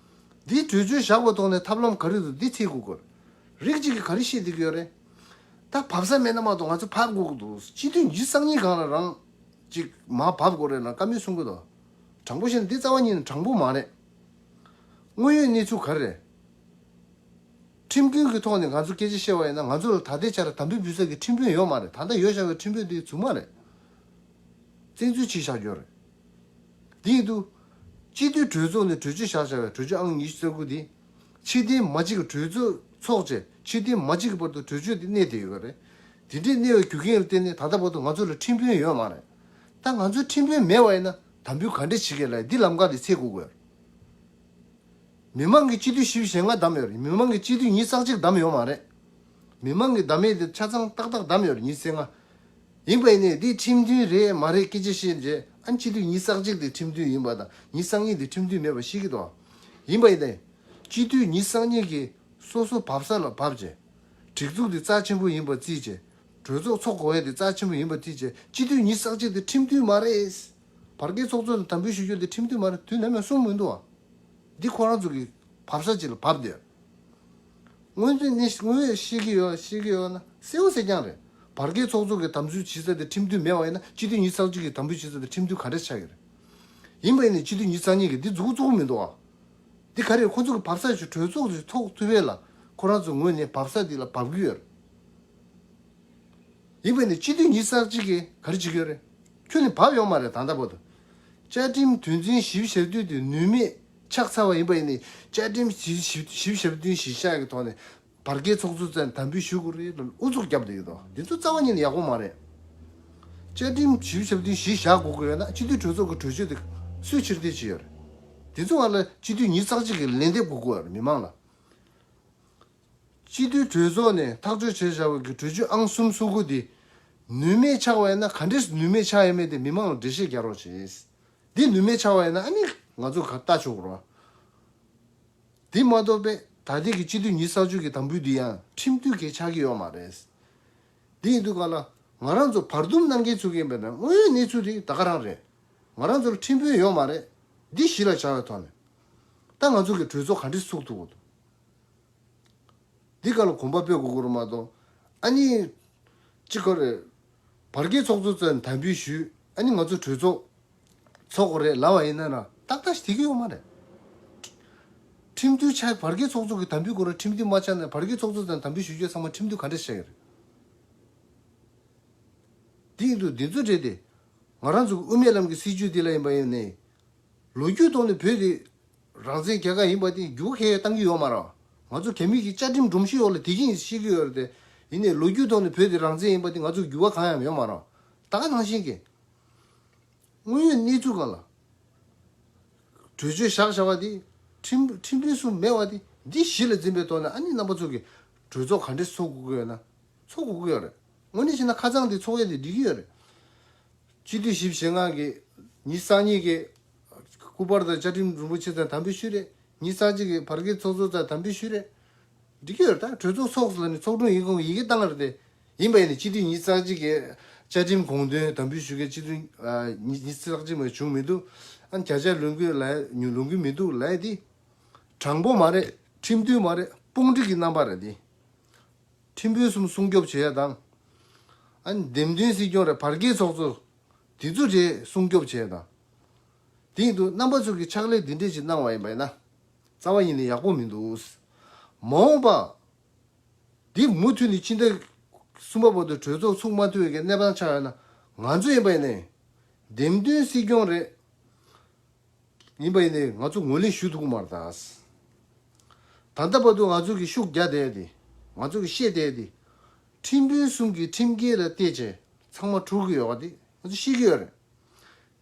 འདི་གྲོས་ཆོད་བཞག་པ་ཐོག་ནས་ཐབས་ལམ་ག་རེ་འདུག་འདི་འཚོལ་དགོས་ཀྱི་རེད། རིགས་གཅིག་གིས་ག་རེ་བཤད་བསྡད་ཀྱི་ཡོད་རེད། ད་བབས་ས་མེད་ན་མ་གཏོགས་ང་ཚོ་བབས་དགོས་ཀྱི་འདུག་སྤྱི་འཐུས་ཉི་ཤུ་རྩ་གཉིས་སྒང་ལ་རང་ཅིག་མར་བབས་དགོས་རེད་ལ་བཀའ་མོལ་གསུང་གི་འདུག་དྲང་པོ་བཤད་ན་འདི་རྩ་བ་ཉིད་ནས་དྲང་པོ་མ་རེད། དངོས་ཡོད་གནས་ཚུལ་ག་རེ་རེད། ཁྲིམས་མཐུན་གྱི་ཐོག་ནས་ང་ཚོ་སྐད་ཆ་བཤད་པ་ཡིན་ན་ང་ཚོ་ལ་ད་ལྟའི་ཆར་དམ་འབུལ་ཕུལ་ས་གི་ཁྲིམས་དཔོན་ཡོད་མ་རེད། ད་ལྟ་ཡོད་བཞག་པའི་ཁྲིམས་དཔོན་དེ་རྫུན་མ་རེད། བཙན་འཛུལ་བྱས་བཞག་ཡོད་རེད། དེ་ཡིན་དུས། སྤྱི་འཐུས་གྲོས་ཚོགས་ནས་གྲོས་ཆོད་བཞག་བཞག་པའི་གྲོས་ཆོད་ཨང་ཉི་ཤུ་རྩ་དགུ་དེ། ཕྱི་དོན་མ་གཅིག་གི་གྲོས་ཚོགས་ཚོགས་བྱས་ཕྱི་དོན་མ་གཅིག་གི་བར་དུ་གྲོས་ཆོད་དེ་གནས་བསྡད་ཡོད་པ་རེད། དེ་འདྲའི་གནས་པའི་རྒྱུ་རྐྱེན་ལ་བརྟེན་ནས་ད་ལྟ་བར་དུ་ང་ཚོ་ལ་ཁྲིམས་དཔོན་ཡོད་མ་རེད། ད་ང་ཚོའི་ཁྲིམས་དཔོན་མེད་པ་ཡིན་ན་དམ་འབུལ་ག་འདྲས་བྱེད་དགོས་ལ་འདི་ལམ་ཁ་དེ་འཚོལ་དགོས་དགོས། མི་མང་གི་སྤྱི་འཐུས་བཞི་བཅུ་ཞེ་ལྔ་བདམས་ཡོད་རེད། མི་མང་གི་སྤྱི་འཐུས་ཉི་ཤུ་རྩ་གཅིག་བདམས་ཡོད་མ་རེད། མི་མང་གི་བདམས་ཡས་དེ་ཆ་ཚང་ཏག་ཏག་བདམས་ཡོད་རེད་ཉི་ཤུ་རྩ་ལྔ། ཡིན་པ་ཡིན་ནའི་འདི་ཁྲིམས་མཐུན་རེད་མ་རེད་སྐད་ཆ་བཤད་རྗེས་ཨ་ནི་སྤྱི་འཐུས་ཉི་ཤུ་རྩ་གཅིག་དེ་ཁྲིམས་མཐུན་ཡིན་པ་དང་ཉི་ཤུ་རྩ་གཉིས་དེ་ཁྲིམས་མཐུན་མེད་པ་ཤེས་ཀྱི་འདུག་ཡིན་པ་ཡིན་ནའི། སྤྱི་འཐུས་ཉི་ཤུ་རྩ་གཉིས་ཀྱིས་སོ་སོ་བབས་ས་ལ་བབས་རྗེས། སྒྲིག་འཛུགས་དེ་རྩ་ཆེན་པོ་ཡིན་པ་བརྩིས་རྗེས། གྲོས་ཚོགས་ཚོགས་དགོས་ཡས་དེ་རྩ་ཆེན་པོ་ཡིན་པ་བརྩིས་རྗེས་སྤྱི་འཐུས་ཉི་ཤུ་རྩ་གཅིག་དེ་ཁྲིམས་མཐུན་མ་རེད། བར་བརྒལ་ཚོགས་གཙོ་ལ་དམ་འབུལ་ཞུ་རྒྱུ་དེ་ཁྲིམས་མཐུན་མ་རེད་དུས་ནམ་ཡང་གསུངས་མི་འདུག་བ། འདི་ཁོ་རང་ཚོ་གི་བབས་ས་ཅིག་ལ་བབས་བསྡད། དངོས་འཛིན་ནི་དངོས་ཡོད་ཤེས་ཀྱི་ཡོད་ཤེས་ཀྱི་ཡོད་ན་གསལ་བོ་གསལ་རྐྱང་རེད། བར་བརྒལ་ཚོགས་གཙོ་གི་དམ་འབུལ་བྱེད་ས་དེ་ཁྲིམས་མཐུན་མེད་པ་ཡིན་ན་སྤྱི་འཐུས་ཉི་ཤུ་རྩ་གཅིག་གི་དམ་འབུལ་བྱེད་ས་དེ་ཁྲིམས་མཐུན་ག་འདྲས་ཆགས་ཀྱི་རེད། ཡིན་པ་ཡིན་ནའི་སྤྱི་འཐུས་ཉི་ཤུ་རྩ་གཉིས་ཀྱིས་འདི་མཛུབ་གུ་བཙུགས་མི་འདུག་ཨ། འདི་ག་རེ་ཁོ་ཚོ་གི་བབས་ས་ཞིག་གྲོས་ཚོགས་ཞིག་ཚོགས་ཐུབ་པས་ལ་ཁོ་རང་ཚོ་ངོས་ནས་བབས་ས་འདི་ལ་བབས་ཀྱི་ཡོད་རེད། ཡིན་པ་ནི་སྤྱི་འཐུས་ཉི་ཤུ་རྩ་གཅིག་གིས་ག་རེ་བྱེད་ཀྱི་ཡོད་རེད། ཁྱོན་ནས་བབས་ཡོད་མ་རེད་ད་ལྟ་བར་དུ། བཅའ་ཁྲིམས་དོན་ཚན་བཞི་བཅུ་ཞེ་བདུན་དེ་ནུས་མེད་ཆགས་ཚར་བ་ཡིན་པ་ཡིན་ནའི་བཅའ་ཁྲིམས་བཞི་བཅུ་ཞེ་བདུན་གཞི་བཞག་གི་ཐོག་ནས་བར་བརྒལ་ཚོགས་གཙོ་བཙལ་ནས་དམ་འབུལ་ཞུ་དགོས་རེད་ལ་ཨུ་ཚུགས་བརྒྱབ་བསྡད་ཡོད་དོ། འདི་ཚོ་རྩ་བ་ཉིད་ནས་ཡག་པོ་མ་རེད། བཅའ་ཁྲིམས་བཞི་བཅུ་ཞེ་བདུན་གཞི་བཞག་དགོས་ཀྱི་ཡོད་ན་སྤྱི་འཐུས་གྲོས་ཚོགས་ཀྱི་གྲོས་ཆོད་དེ་སུས་ཕྱིར་འཐེན་བྱས་ཡོད་རེད། འདི་ཚོ་བར་ལ་སྤྱི་འཐུས་ཉི་ཤུ་རྩ་གཅིག་གིས་ལན་འདེབས་དགོས་ཀྱི་ཡོད་རེད་མི་མང་ལ། སྤྱི་འཐུས་གྲོས་ཚོགས་ནས་ཐག་གཅོད་བྱས་བཞག་པའི་གི་གྲོས་ཆོད་ཨང་གསུམ་སོ་དགུ་དེ་ནུས་མེད་ཆགས་པ་ཡིན་ན་ག་འདྲས་ནུས་མེད་ཆགས་ཡོད་མེད་དེ་མི་མང་ལ་འགྲེལ་བཤད་རྒྱག་རོགས་བྱེད། འདི་ནུས་མེད་ཆགས་པ་ཡིན་ན་ཨ་ནི་ང་ཚོ་ག་ལྟ་ཆོག་གི་རེད། འདི་མ་གཏོགས་པའི་ད་ལྟའི་གི་སྤྱི་འཐུས་ཉི་ཤུ་རྩ་གཅིག་གི་དམ་འབུལ་འདི་ཡང་ཁྲིམས་མཐུན་གྱི་ཆགས་ཀྱི་ཡོད་མ་རེད། འདི་ཡིན་དུས་ག་ལ་ང་རང་ཚོ་བར་འདུམ་གནང་མཁན་ཚོ་གི་ཡིན་པ་ན་དངོས་ཡོད་གནས་ཚུལ་དེ་ད་ག་རང་རེད། ང་རང་ཚོ་ལ་ཁྲིམས་དཔོན་ཡོད་མ་རེད། འདི་གཞི་ལ་བཞག་པའི་ཐོག་ནས་ད་ང་ཚོ་གི་གྲོས་ཚོགས་ག་འདྲས་ཚུགས་ཐུབ་ཀྱི་འདུག་འདི་ག་ལ་གོམ་པ་སྤོས་དགོས་ཀྱི་རེད་མ་གཏོགས། ཨ་ནི། ཅི་ག་རེད། བར་བརྒལ་ཚོགས་གཙོ་བཙལ་ནས་དམ་འབུལ་ཞུས། ཨ་ནི་ང་ཚོ་གྲོས་ཚོགས་ཚོགས་དགོས་རེད་ལབ་པ་ཡིན་ན་ན་ཏག་ཏག་ཞིག་དེ་གི་ཡོད་མ་རེད། ཁྲིམས་མཐུན་ཆགས་བར་བརྒལ་ཚོགས་གཙོ་གི་དམ་འབུལ་དགོས་རེད། ཁྲིམས་མཐུན་མ་ཆགས་ན་བར་བརྒལ་ཚོགས་གཙོ་བཙལ་ནས་དམ་འབུལ་ཞུ་རྒྱུ་ཚང་མ་ཁྲིམས་མཐུན་ག་འདྲ་བྱས་ཀྱི་རེད། དེ་ཡིན་དུས་འདི་ཚོ་རེད་དེ། ང་རང་ཚོ་གི་དབུ་མའི་ལམ་གྱི་སྲིད་བྱུས་འདི་ལ་ཡིན་པ་ཡིན་ནའི། ལོ་རྒྱུས་ཐོག་ནས་བོད་དེ་རང་བཙན་རྒྱལ་ཁབ་ཡིན་པ་དེ་འགྱུར་བ་གང་ཡང་བཏང་གི་ཡོད་མ་རེད། ང་ཚོ་རྒྱ་མི་གི་བཅའ་ཁྲིམས་སྒྲོམ་གཞི་འོག་ལ་བསྡད་ཀྱི་ཡིན་ཤེས་ཀྱི་ཡོད་རེད་དེ། ཡིན་ནའི་ལོ་རྒྱུས་ཐོག་ནས་བོད་དེ་རང་བཙན་ཡིན་པ་དེ་ང་ཚོ་འགྱུར་བ་གང་ཡང་ཡོད་མ་རེད། ད་ག་ནང་བཞིན་གྱི་དངོས་ཡོད་གནས་ཚུལ་སྒང་ལ་གྲོས་ཆོད་བཞག་བཞག་པ་དེ་ཁྲིམས་ཁྲིམས་དཔོན་གསུམ་མེད་པ་དེ་འདི་གཞི་ལ་འཛིན་པའི་ཐོག་ནས་ཨ་ནི་རྣམ་པ་ཚོ་གི་གྲོས་ཚོགས་ག་འདྲས་ཚོགས་དགོས་ཀྱི་ཡོད་ན་ཚོགས་དགོས་ཀྱི་ཡོད་རེད། དངོས་གནས་བྱས་ན་ཁ་ཚང་དེ་ཚོགས་ཡས་དེ་འགྲིག་གི་ཡོད་རེད། སྤྱི་འཐུས་བཞི་བཅུ་ཞེ་ལྔ་གིས་ཉི་ཤུ་རྩ་གཉིས་ཀྱིས་སྐུ་པར་དང་བཅའ་ཁྲིམས་རིན་པོ་ཆེ་ཚོར་དམ་འབུལ་ཞུས་རེད། ཉི་ཤུ་རྩ་གཅིག་གིས་བར་བརྒལ་ཚོགས་གཙོ་ཚོར་དམ་འབུལ་ཞུས་རེད། འགྲིག་གི་ཡོད་རེད། ད་གྲོས་ཚོགས་ཚོགས་ཟེར་ནས་ཚོགས་དྲུང་ཡིན་གོང་ཡི་གེ་བཏང་རེད་དེ། ཡིན་པ་ཡིན་ནའི་སྤྱི་འཐུས་ཉི་ཤུ་རྩ་གཅིག་གིས་བཅའ་ཁྲིམས་དགོངས་དོན་དམ་འབུལ་ཞུ་མཁན་སྤྱི་འཐུས་ཉི་ཤུ་རྩ་གཅིག་མ་བྱུང་མི་འདུག་ཨ་ནི་བརྒྱ་ཆ་ལོན་གྱི་ལ་ཉུང་ལོན་གྱི་མི་འདུག་ལ་དེ་དྲང་པོ་མ་རེད། ཁྲིམས་མཐུན་མ་རེད། དཔུང་སྒྲིག་གི་རྣམ་པ་རེད་དེ། ཁྲིམས་དཔོན་གསུམ་སྲུང་སྐྱོབ་བྱེད་ཡ་དང་། ཨ་ནི་འདེམས་ཐོན་སྲིད་སྐྱོང་རེད། བར་བརྒལ་ཚོགས་གཙོ། དེ་ཚོ་རེད་སྲུང་སྐྱོབ་བྱས་དང་། དེ་ཡིན་དུས་རྣམ་པ་ཚོ་གིས་ཕྱག་ལས་འདི་འདྲས་ཅིག་གནང་བ་ཡིན་པ་ཡིན་ན། རྩ་བ་ཉིད་ནས་ཡག་པོ་མི་འདུག། མ་འོངས་པ། འདི་མུ་མཐུད་ནས་སྤྱི་ཟླ་གསུམ་པ་བར་དུ་གྲོས་ཚོགས་ཚུགས་མ་ཐུབ་པའི་གནས་སྟངས་ཆགས་ཡོད་ན། ང་ཚོ་ཡིན་པ་ཡིན་ནའི། འདེམས་ཐོན་སྲིད་སྐྱོང་རེད། ཡིན་པ་ཡིན་ནའི་ང་ཚོ་ངོས་ལེན་ཞུ་ཐུབ་ཀྱི་མ་རེད་ད། ད་ལྟ་བར་དུ་ང་ཚོ་གི་ཤུགས་རྒྱག་བསྡད་དེ། ང་ཚོ་གི་བཤད་བསྡད་དེ། ཁྲིམས་དཔོན་གསུམ་གྱི་ཁྲིམས་འགལ་ལ་བལྟས་བྱས་ཚང་མ་འཁྲུག་གི་ཡོད་པ་དེ་ང་ཚོ་ཤེས་ཀྱི་ཡོད་རེད།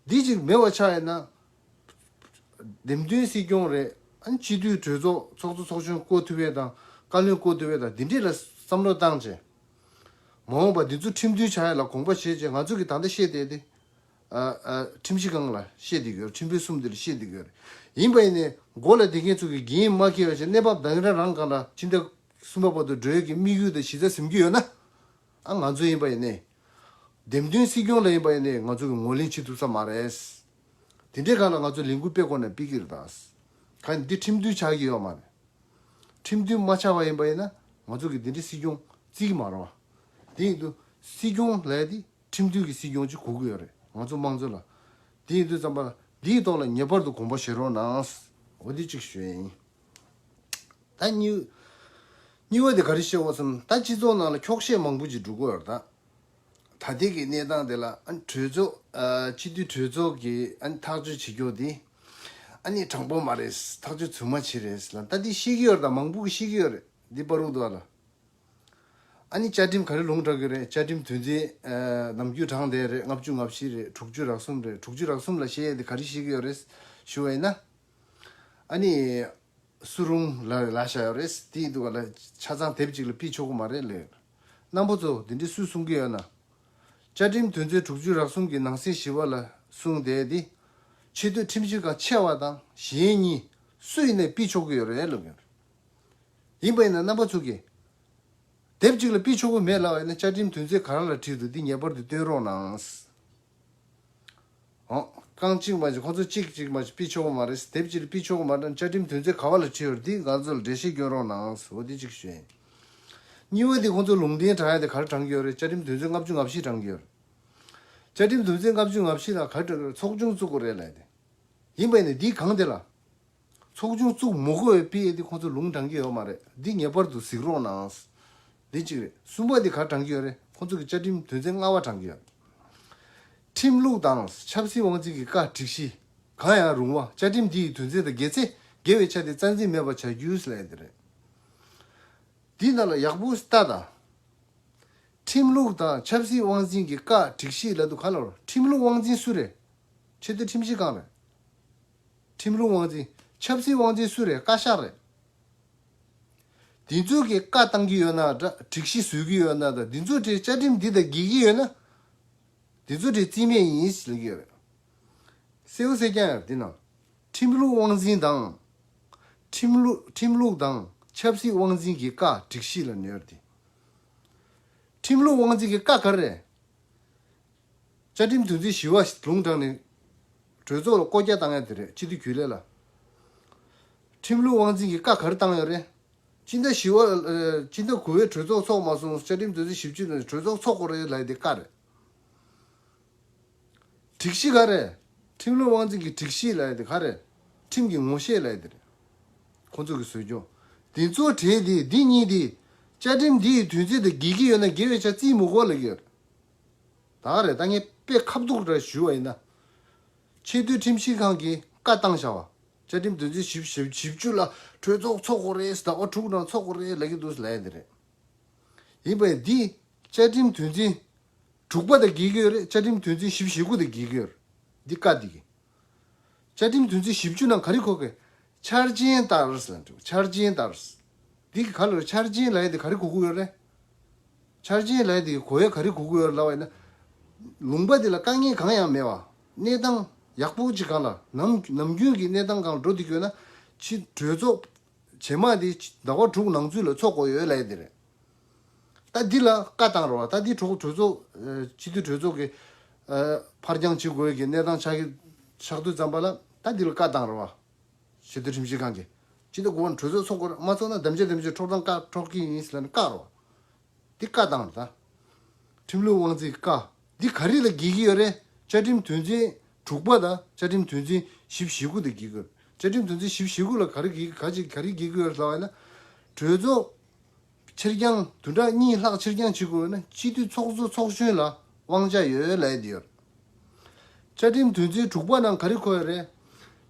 འདི་ཅིག་མེད་པ་ཆགས་ཡོད་ན། འདེམས་ཐོན་སྲིད་སྐྱོང་རེད། ཨ་ནི་སྤྱི་འཐུས་གྲོས་ཚོགས་ཚོགས་གཙོ་ཚོགས་གཞོན་བསྐོ་ཐུབ་ཡས་དང་བཀའ་བློན་བསྐོ་ཐུབ་ཡས་དང་འདི་འདྲས་ལ་བསམ་བློ་བཏང་བྱས། མ་འོངས་པ་འདི་ཚོ་ཁྲིམས་མཐུན་ཆགས་ཡས་ལ་དགོངས་པ་བཞེས་བྱས་ང་ཚོ་གིས་ད་ལྟ་བཤད་བསྡད་དེ། ཨ་ཨ་ཁྲིམས་ཞིབ་ཁང་ལ་བཤད་བསྡད་ཀྱི་ཡོད་རེད། ཁྲིམས་དཔོན་གསུམ་དེ་ལ་བཤད་བསྡད་ཀྱི་ཡོད་རེད། ཡིན་པ་ཡིན་ནའི་མགོ་ལ་བསྡད་མཁན་ཚོ་གིས་འགན་མ་འཁྱེར་བ་བྱས་གནས་བབ་དང་རང་རང་སྒང་ལ་སྤྱི་ཟླ་གསུམ་པ་བར་དུ་འགྲོ་ཡས་ཀྱི་དམིགས་ཡུལ་དང་གཞི་རྩ་ཟིན་གྱི་ཡོད་ན། ཨ་ང་ཚོ་ཡིན་པ་ཡིན་ནའི། འདེམས་ཐོན་སྲིད་སྐྱོང་ལ་ཡིན་པ་ཡིན་ནའི་ང་ཚོ་གི་ངོས་ལེན་བྱེད་ཐུབ་ས་མ་རེད། དེ་འདྲའི་སྒང་ལ་ང་ཚོ་ལས་འགུལ་སྤེལ་དགོས་ན་སྤེལ་གྱི་རེད་ད། ག་འདི་ཁྲིམས་མཐུན་ཆགས་ཀྱི་ཡོད་མ་རེད། ཁྲིམས་མཐུན་མ་ཆགས་པ་ཡིན་པ་ཡིན་ན་ང་ཚོ་གི་འདི་འདྲའི་སྲིད་སྐྱོང་བརྩི་གི་མ་རེད་བ། དེ་ཡིན་དུས་སྲིད་སྐྱོང་ལབ་ཡ་དེ་ཁྲིམས་མཐུན་གྱི་སྲིད་སྐྱོང་ཅིག་དགོས་ཀྱི་ཡོད་རེད་ང་ཚོ་དམངས་གཙོ་ལ། དེ་ཡིན་དུས་ཙམ་པ་ལ་འདིའི་ཐོག་ལ་ངེས་པར་དུ་དགོངས་པ་བཞེས་རོགས་གནང་། འོ་དེ་གཅིག་ཞུ་ཡ་ཡིན། ད་གཉིས། གཉིས་པ་དེ་ག་རེ་བཤད་འོ་བསམ་ད་སྤྱི་ཚོགས་ནང་ལ་འཁྱོག་བཤད་མང་པོ་ཅིག་འགྲོ་གི་ཡོད་རེད་ད། ད་ལྟའི་གི་གནས་སྟངས་དེ་ལ་ཨ་གྲོས་ཚོགས་ཨ་སྤྱི་འཐུས་གྲོས་ཚོགས་ཀྱི་ཨ་ཐག་གཅོད་བྱེད་རྒྱུ་དེ་ཨ་ནི་དྲང་པོ་མ་རེད། ཐག་གཅོད་རྫུན་མ་ཅིག་རེད་ལ་ད་འདི་ཤེས་ཀྱི་ཡོད་རེད་ད། མང་པོ་གིས་ཤེས་ཀྱི་ཡོད་རེད། འདི་བར་དུ་ལ་ཨ་ནི་བཅའ་ཁྲིམས་ག་རེ་ལུང་དྲངས་ཀྱི་རེད། བཅའ་ཁྲིམས་དོན་ཚན་ཨ་ནམ་རྒྱུན་དྲངས་བསྡད་རེད། ལྔ་བཅུ་ང་བཞི་རེད། དྲུག་ཅུ་རེ་གསུམ་རེད། དྲུག་ཅུ་རེ་གསུམ་ལ་བཤད་ཡས་དེ་ག་རེ་བཤད་ཀྱི་ཡོད་རེད་ཞུ་བ་ཡིན་ན། ཨ་ནི། སུ་རུང་ལ་ལ་བཞག་ཡོད་རེད། དེ་ཡིན་དུས་ག་ལ་ཆ་ཚང་དེབ་གཅིག་ལ་ཕུད་ཆོག་གི་མ་རེད་ལབ་ཡོད། རྣམ་པ་ཚོ་དེ་འདྲའི་སུས་གསུང་གི་ཡོད་ན། བཅའ་ཁྲིམས་དོན་ཚན་དྲུག་ཅུ་རེ་གསུམ་གྱི་ནང་གསེས་བཞི་པ་ལ་གསུངས་བསྡད་དེ། ཆེས་མཐོའི་ཁྲིམས་ཞིབ་ཁང་ཆེ་བ་དང་གཞན་གཉིས་སུ་ཡིན་ནའི་ཕུད་ཆོག་གི་ཡོད་རེད་ལབ་ཡོད། ཡིན་པ་ཡིན་ན་རྣམ་པ་ཚོ་གིས་དེབ་གཅིག་ལ་ཕུད་ཆོག་གི་མེད་ལབ་པ་ཡིན་ན་བཅའ་ཁྲིམས་དོན་ཚན་ག་རེ་ལ་བྲིས་འདུག་འདི་ངེས་པར་དུ་སྟོན་རོགས་གནང་། ཨོ། རྐང་གཅིག་མ་གཅིག་ཁོང་ཚོ་གཅིག་གཅིག་མ་གཅིག་ཕུད་ཆོག་གི་མ་རེད། དེབ་གཅིག་ལ་ཕུད་ཆོག་གི་མ་རེད། བཅའ་ཁྲིམས་དོན་ཚན་ག་པ་ལ་བྲིས་ཡོད་རེད། འདི་ང་ཚོ་ལ་འགྲེལ་བཤད་སྐྱོན་རོགས་གནང་། འོ་འདི་གཅིག་ཞུ་ཡིན། གཉིས་པ་དེ་ཁོང་ཚོ་ལུང་འདྲེན་དྲངས་ཡ་དེ་ག་རེ་དྲངས་ཀྱི་ཡོད་རེད། བཅའ་ཁྲིམས་དོན་ཚན་ལྔ་བཅུ་ང་བཞི་དྲངས་ཀྱི་ཡོད་རེད། བཅའ་ཁྲིམས་དོན་ཚན་ལྔ་བཅུ་ང་བཞི་ལ་ག་རེ་དྲངས་ཀྱི་ཡོད་རེད། ཚོགས་ཆུང་བཙུགས་དགོས་རེད་ལབ་ཡ་དེ། ཡིན་པ་ཡིན་ནའི་འདི་གང་དེ་ལ། ཚོགས་ཆུང་བཙུགས་མི་དགོས་པའི་དཔེ་དེ་ཁོང་ཚོ་ལུང་དྲངས་ཀྱི་ཡོད་མ་རེད། འདི་ངེས་པར་དུ་གཟིགས་རོགས་གནང་། འདི་གཅིག་རེད། གསུམ་པ་དེ་ག་དྲངས་ཀྱི་ཡོད་རེད། ཁོང་ཚོ་གི་བཅའ་ཁྲིམས་དོན་ཚན་ལྔ་པ་དྲངས་ཀྱི་ཡོད། ཁྲིམས་ལུགས་དང་ཆབ་སྲིད་དབང་འཛིན་གྱི་བཀའ་སྒྲིག་གཞི་གང་ཡང་རུང་བ་བཅའ་ཁྲིམས་འདི་ཡི་དོན་ཚན་དང་འགལ་ཚེ་འགལ་བའི་ཆ་དེ་རྩ་འཛིན་མེད་པར་བྱ་རྒྱུ་ལབ་ཡ་དེ་རེད། འདི་ནང་ལ་ཡག་པོ་ལྟ་དང་། ཁྲིམས་ལུགས་དང་ཆབ་སྲིད་དབང་འཛིན་གྱི་བཀའ་སྒྲིག་གཞི་ལབ་དུས་ག་ལ་རེད། ཁྲིམས་ལུགས་དབང་འཛིན་སུ་རེད། ཆེས་མཐོའི་ཁྲིམས་ཞིབ་ཁང་རེད། ཁྲིམས་ལུགས་དབང་འཛིན། ཆབ་སྲིད་དབང་འཛིན་སུ་རེད། བཀའ་ཤག་རེད། དེ་ཚོ་གིས་བཀའ་བཏང་གི་ཡོད་ན་འདྲ། སྒྲིག་གཞི་བཟོས་ཀྱི་ཡོད་ན་འདྲ། དེ་ཚོ་དེ་བཅའ་ཁྲིམས་འདི་དང་འགལ་གྱི་ཡོད་ན། དེ་ཚོ་དེ་རྩིས་མེད་ཡིན་ཟེར་གྱི་ཡོད་རེད། གསལ་པོ་གསལ་རྐྱང་ཡོད་རེད་འདི་ནང་། ཁྲིམས་ལུགས་དབང་འཛིན་དང་། ཁྲིམས་ལུགས་ཁྲིམས་ལུགས་དང་ཆབ་སྲིད་དབང་འཛིན་གྱི་བཀའ་སྒྲིག་གཞི་ལ་ནོར་ཏེ། ཁྲིམས་ལུགས་དབང་འཛིན་གྱི་བཀའ་ག་རེ་རེད། བཅའ་ཁྲིམས་དོན་ཚན་བཞི་པ་ལུང་དྲངས་ནས་གྲོས་ཚོགས་ལ་བསྐོ་རྒྱ་བཏང་ཡ་དེ་རེད། སྤྱི་འཐུས་རྒྱུན་ལས་ལ། ཁྲིམས་ལུགས་དབང་འཛིན་གྱི་བཀའ་ག་རེ་བཏང་ཡོད་རེད། སྤྱི་ཟླ་བཞི་པ་ཨ། སྤྱི་ཟླ་དགུ་པའི་གྲོས་ཚོགས་ཚོགས་མ་སོང་། བཅའ་ཁྲིམས་དོན་ཚན་བཞི་བཅུ་ནང་གྲོས་ཚོགས་ཚོགས་དགོས་རེད་ལབ་ཡ་དེ་བཀའ་རེད། སྒྲིག་གཞི་ག་རེ། ཁྲིམས་ལུགས་དབང་འཛིན་གྱི་སྒྲིག་གཞི་ལབ་ཡ་དེ་ག་རེ། ཁྲིམས་ཀྱི་ངོ་ཤེས་ལབ་ཡ་དེ་རེད། ཁོང་ཚོ་གི་བཟོས་རྒྱུ། འདི་ཚོ་གྲས་དེ་འདི་གཉིས་དེ། བཅའ་ཁྲིམས་འདི་ཡི་དོན་ཚན་དང་འགལ་གྱི་ཡོད་ན་འགལ་བའི་ཆ་རྩིས་མི་དགོས་ལབ་ཀྱི་ཡོད་རེད། ད་ག་རེད། ད་ངས་དཔེ་ཁ་ཐུག་ར་ཞུ་བ་ཡིན་ན། ཆེས་མཐོའི་ཁྲིམས་ཞིབ་ཁང་གིས་བཀའ་བཏང་བཞག་པ། བཅའ་ཁྲིམས་དོན་ཚན་བཞི་བཞི་བཅུ་ལ་གྲོས་ཚོགས་ཚོགས་དགོས་རེད། ཟླ་བ་དྲུག་ནང་ཚོགས་དགོས་རེད་ལབ་ཀྱི་འདུག་ལབ་ཡ་དེ་རེད། ཡིན་པས་འདི་བཅའ་ཁྲིམས་དོན་ཚན་དྲུག་པ་དང་འགལ་གྱི་ཡོད་རེད། བཅའ་ཁྲིམས་དོན་ཚན་བཞི་བཅུ་ཞེ་དགུ་དང་འགལ་གྱི་ཡོད་རེད། འདི་བཀའ་འདི་གི། བཅའ་ཁྲིམས་དོན་ཚན་བཞི་བཅུ་ནང་ག་རེ་འཁོད་གི། འཆར་ཅན་ལྟར་ཟེར་འདུག་འཆར་ཅན་ལྟར། འདི་གི་ག་ལ་འཆར་ཅན་ལབ་ཡ་འདི་ག་རེ་གོ་གི་ཡོད་རེད། འཆར་ཅན་ལབ་ཡ་འདི་གོ་ཡ་ག་རེ་གོ་གི་ཡོད་རེད་ལབ་པ་ཡིན་ན། ལུང་པ་འདི་ལ་དཀའ་ངལ་གང་ཡང་མེད་པ། གནས་སྟངས་ཡག་པོ་ཅིག་སྒང་ལ་ནམ་ནམ་རྒྱུན་གྱི་གནས་སྟངས་སྒང་ལ་འགྲོ་བསྡད་ཀྱི་ཡོད་ན། ཕྱི་གྲོས་ཚོགས་རྗེས་མ་དེ་ཟླ་བ་དྲུག་ནང་ཚུད་ལ་ཚོགས་དགོས་ཡོད་ལབ་ཡ་དེ་རེད། ད་འདི་ལ་བཀའ་བཏང་རོགས། ད་འདི་གྲོས་གྲོས་ཚོགས་ཨ། སྤྱི་འཐུས་གྲོས་ཚོགས་ཀྱི་ཨ། ཕར་འགྱངས་བྱེད་དགོས་ཀྱི་གནས་སྟངས་ཆགས་ཀྱི་ཆགས་དུས་ཙམ་པ་ལ་ད་འདི་ལ་བཀའ་བཏང་རོགས། སྤྱི་འཐུས་ཁྲིམས་ཞིབ་ཁང་གིས་སྤྱི་ཟླ་དགུ་པ་གྲོས་ཚོགས་ཚོགས་དགོས་རེད། མ་ཚོགས་ན་དམ་བཅའ་དམ་བཅའ་འཕྲོག་དང་བཀའ་འཕྲོག་གི་ཡིན་ཟེར་ལབ་ནས་བཀའ་རོགས། འདི་བཀའ་བཏང་རེད་ད། ཁྲིམས་ལུགས་དབང་འཛིན་བཀའ་འདི་ག་རེ་ལ་འགལ་གྱི་ཡོད་རེད། བཅའ་ཁྲིམས་དོན་ཚན་དྲུག་པ་དང་བཅའ་ཁྲིམས་དོན་ཚན་བཞི་བཅུ་ཞེ་དགུ་དེ་འགལ་གྱི་ཡོད། བཅའ་ཁྲིམས་དོན་ཚན་བཞི་བཅུ་ཞེ་དགུ་ལ་ག་རེ་འགལ་ག་ཅིག་ག་རེ་འགལ་གྱི་ཡོད་ལབ་པ་ཡིན་ན། གྲོས་ཚོགས་ཕྱིར་འགྱངས་བདུན་ཕྲག་གཉིས་ལྷག་ཕྱིར་འགྱངས་བྱེད་དགོས་ན་སྤྱི་འཐུས་ཚོགས་གཙོ་ཚོགས་གཞོན་ལ་དབང་ཆ་ཡོད་ལབ་ཡ་དེ་ཡོད། བཅའ་ཁྲིམས་དོན་ཚན་དྲུག་པ་ནང་ག་རེ་འཁོད་ཡོད་རེད།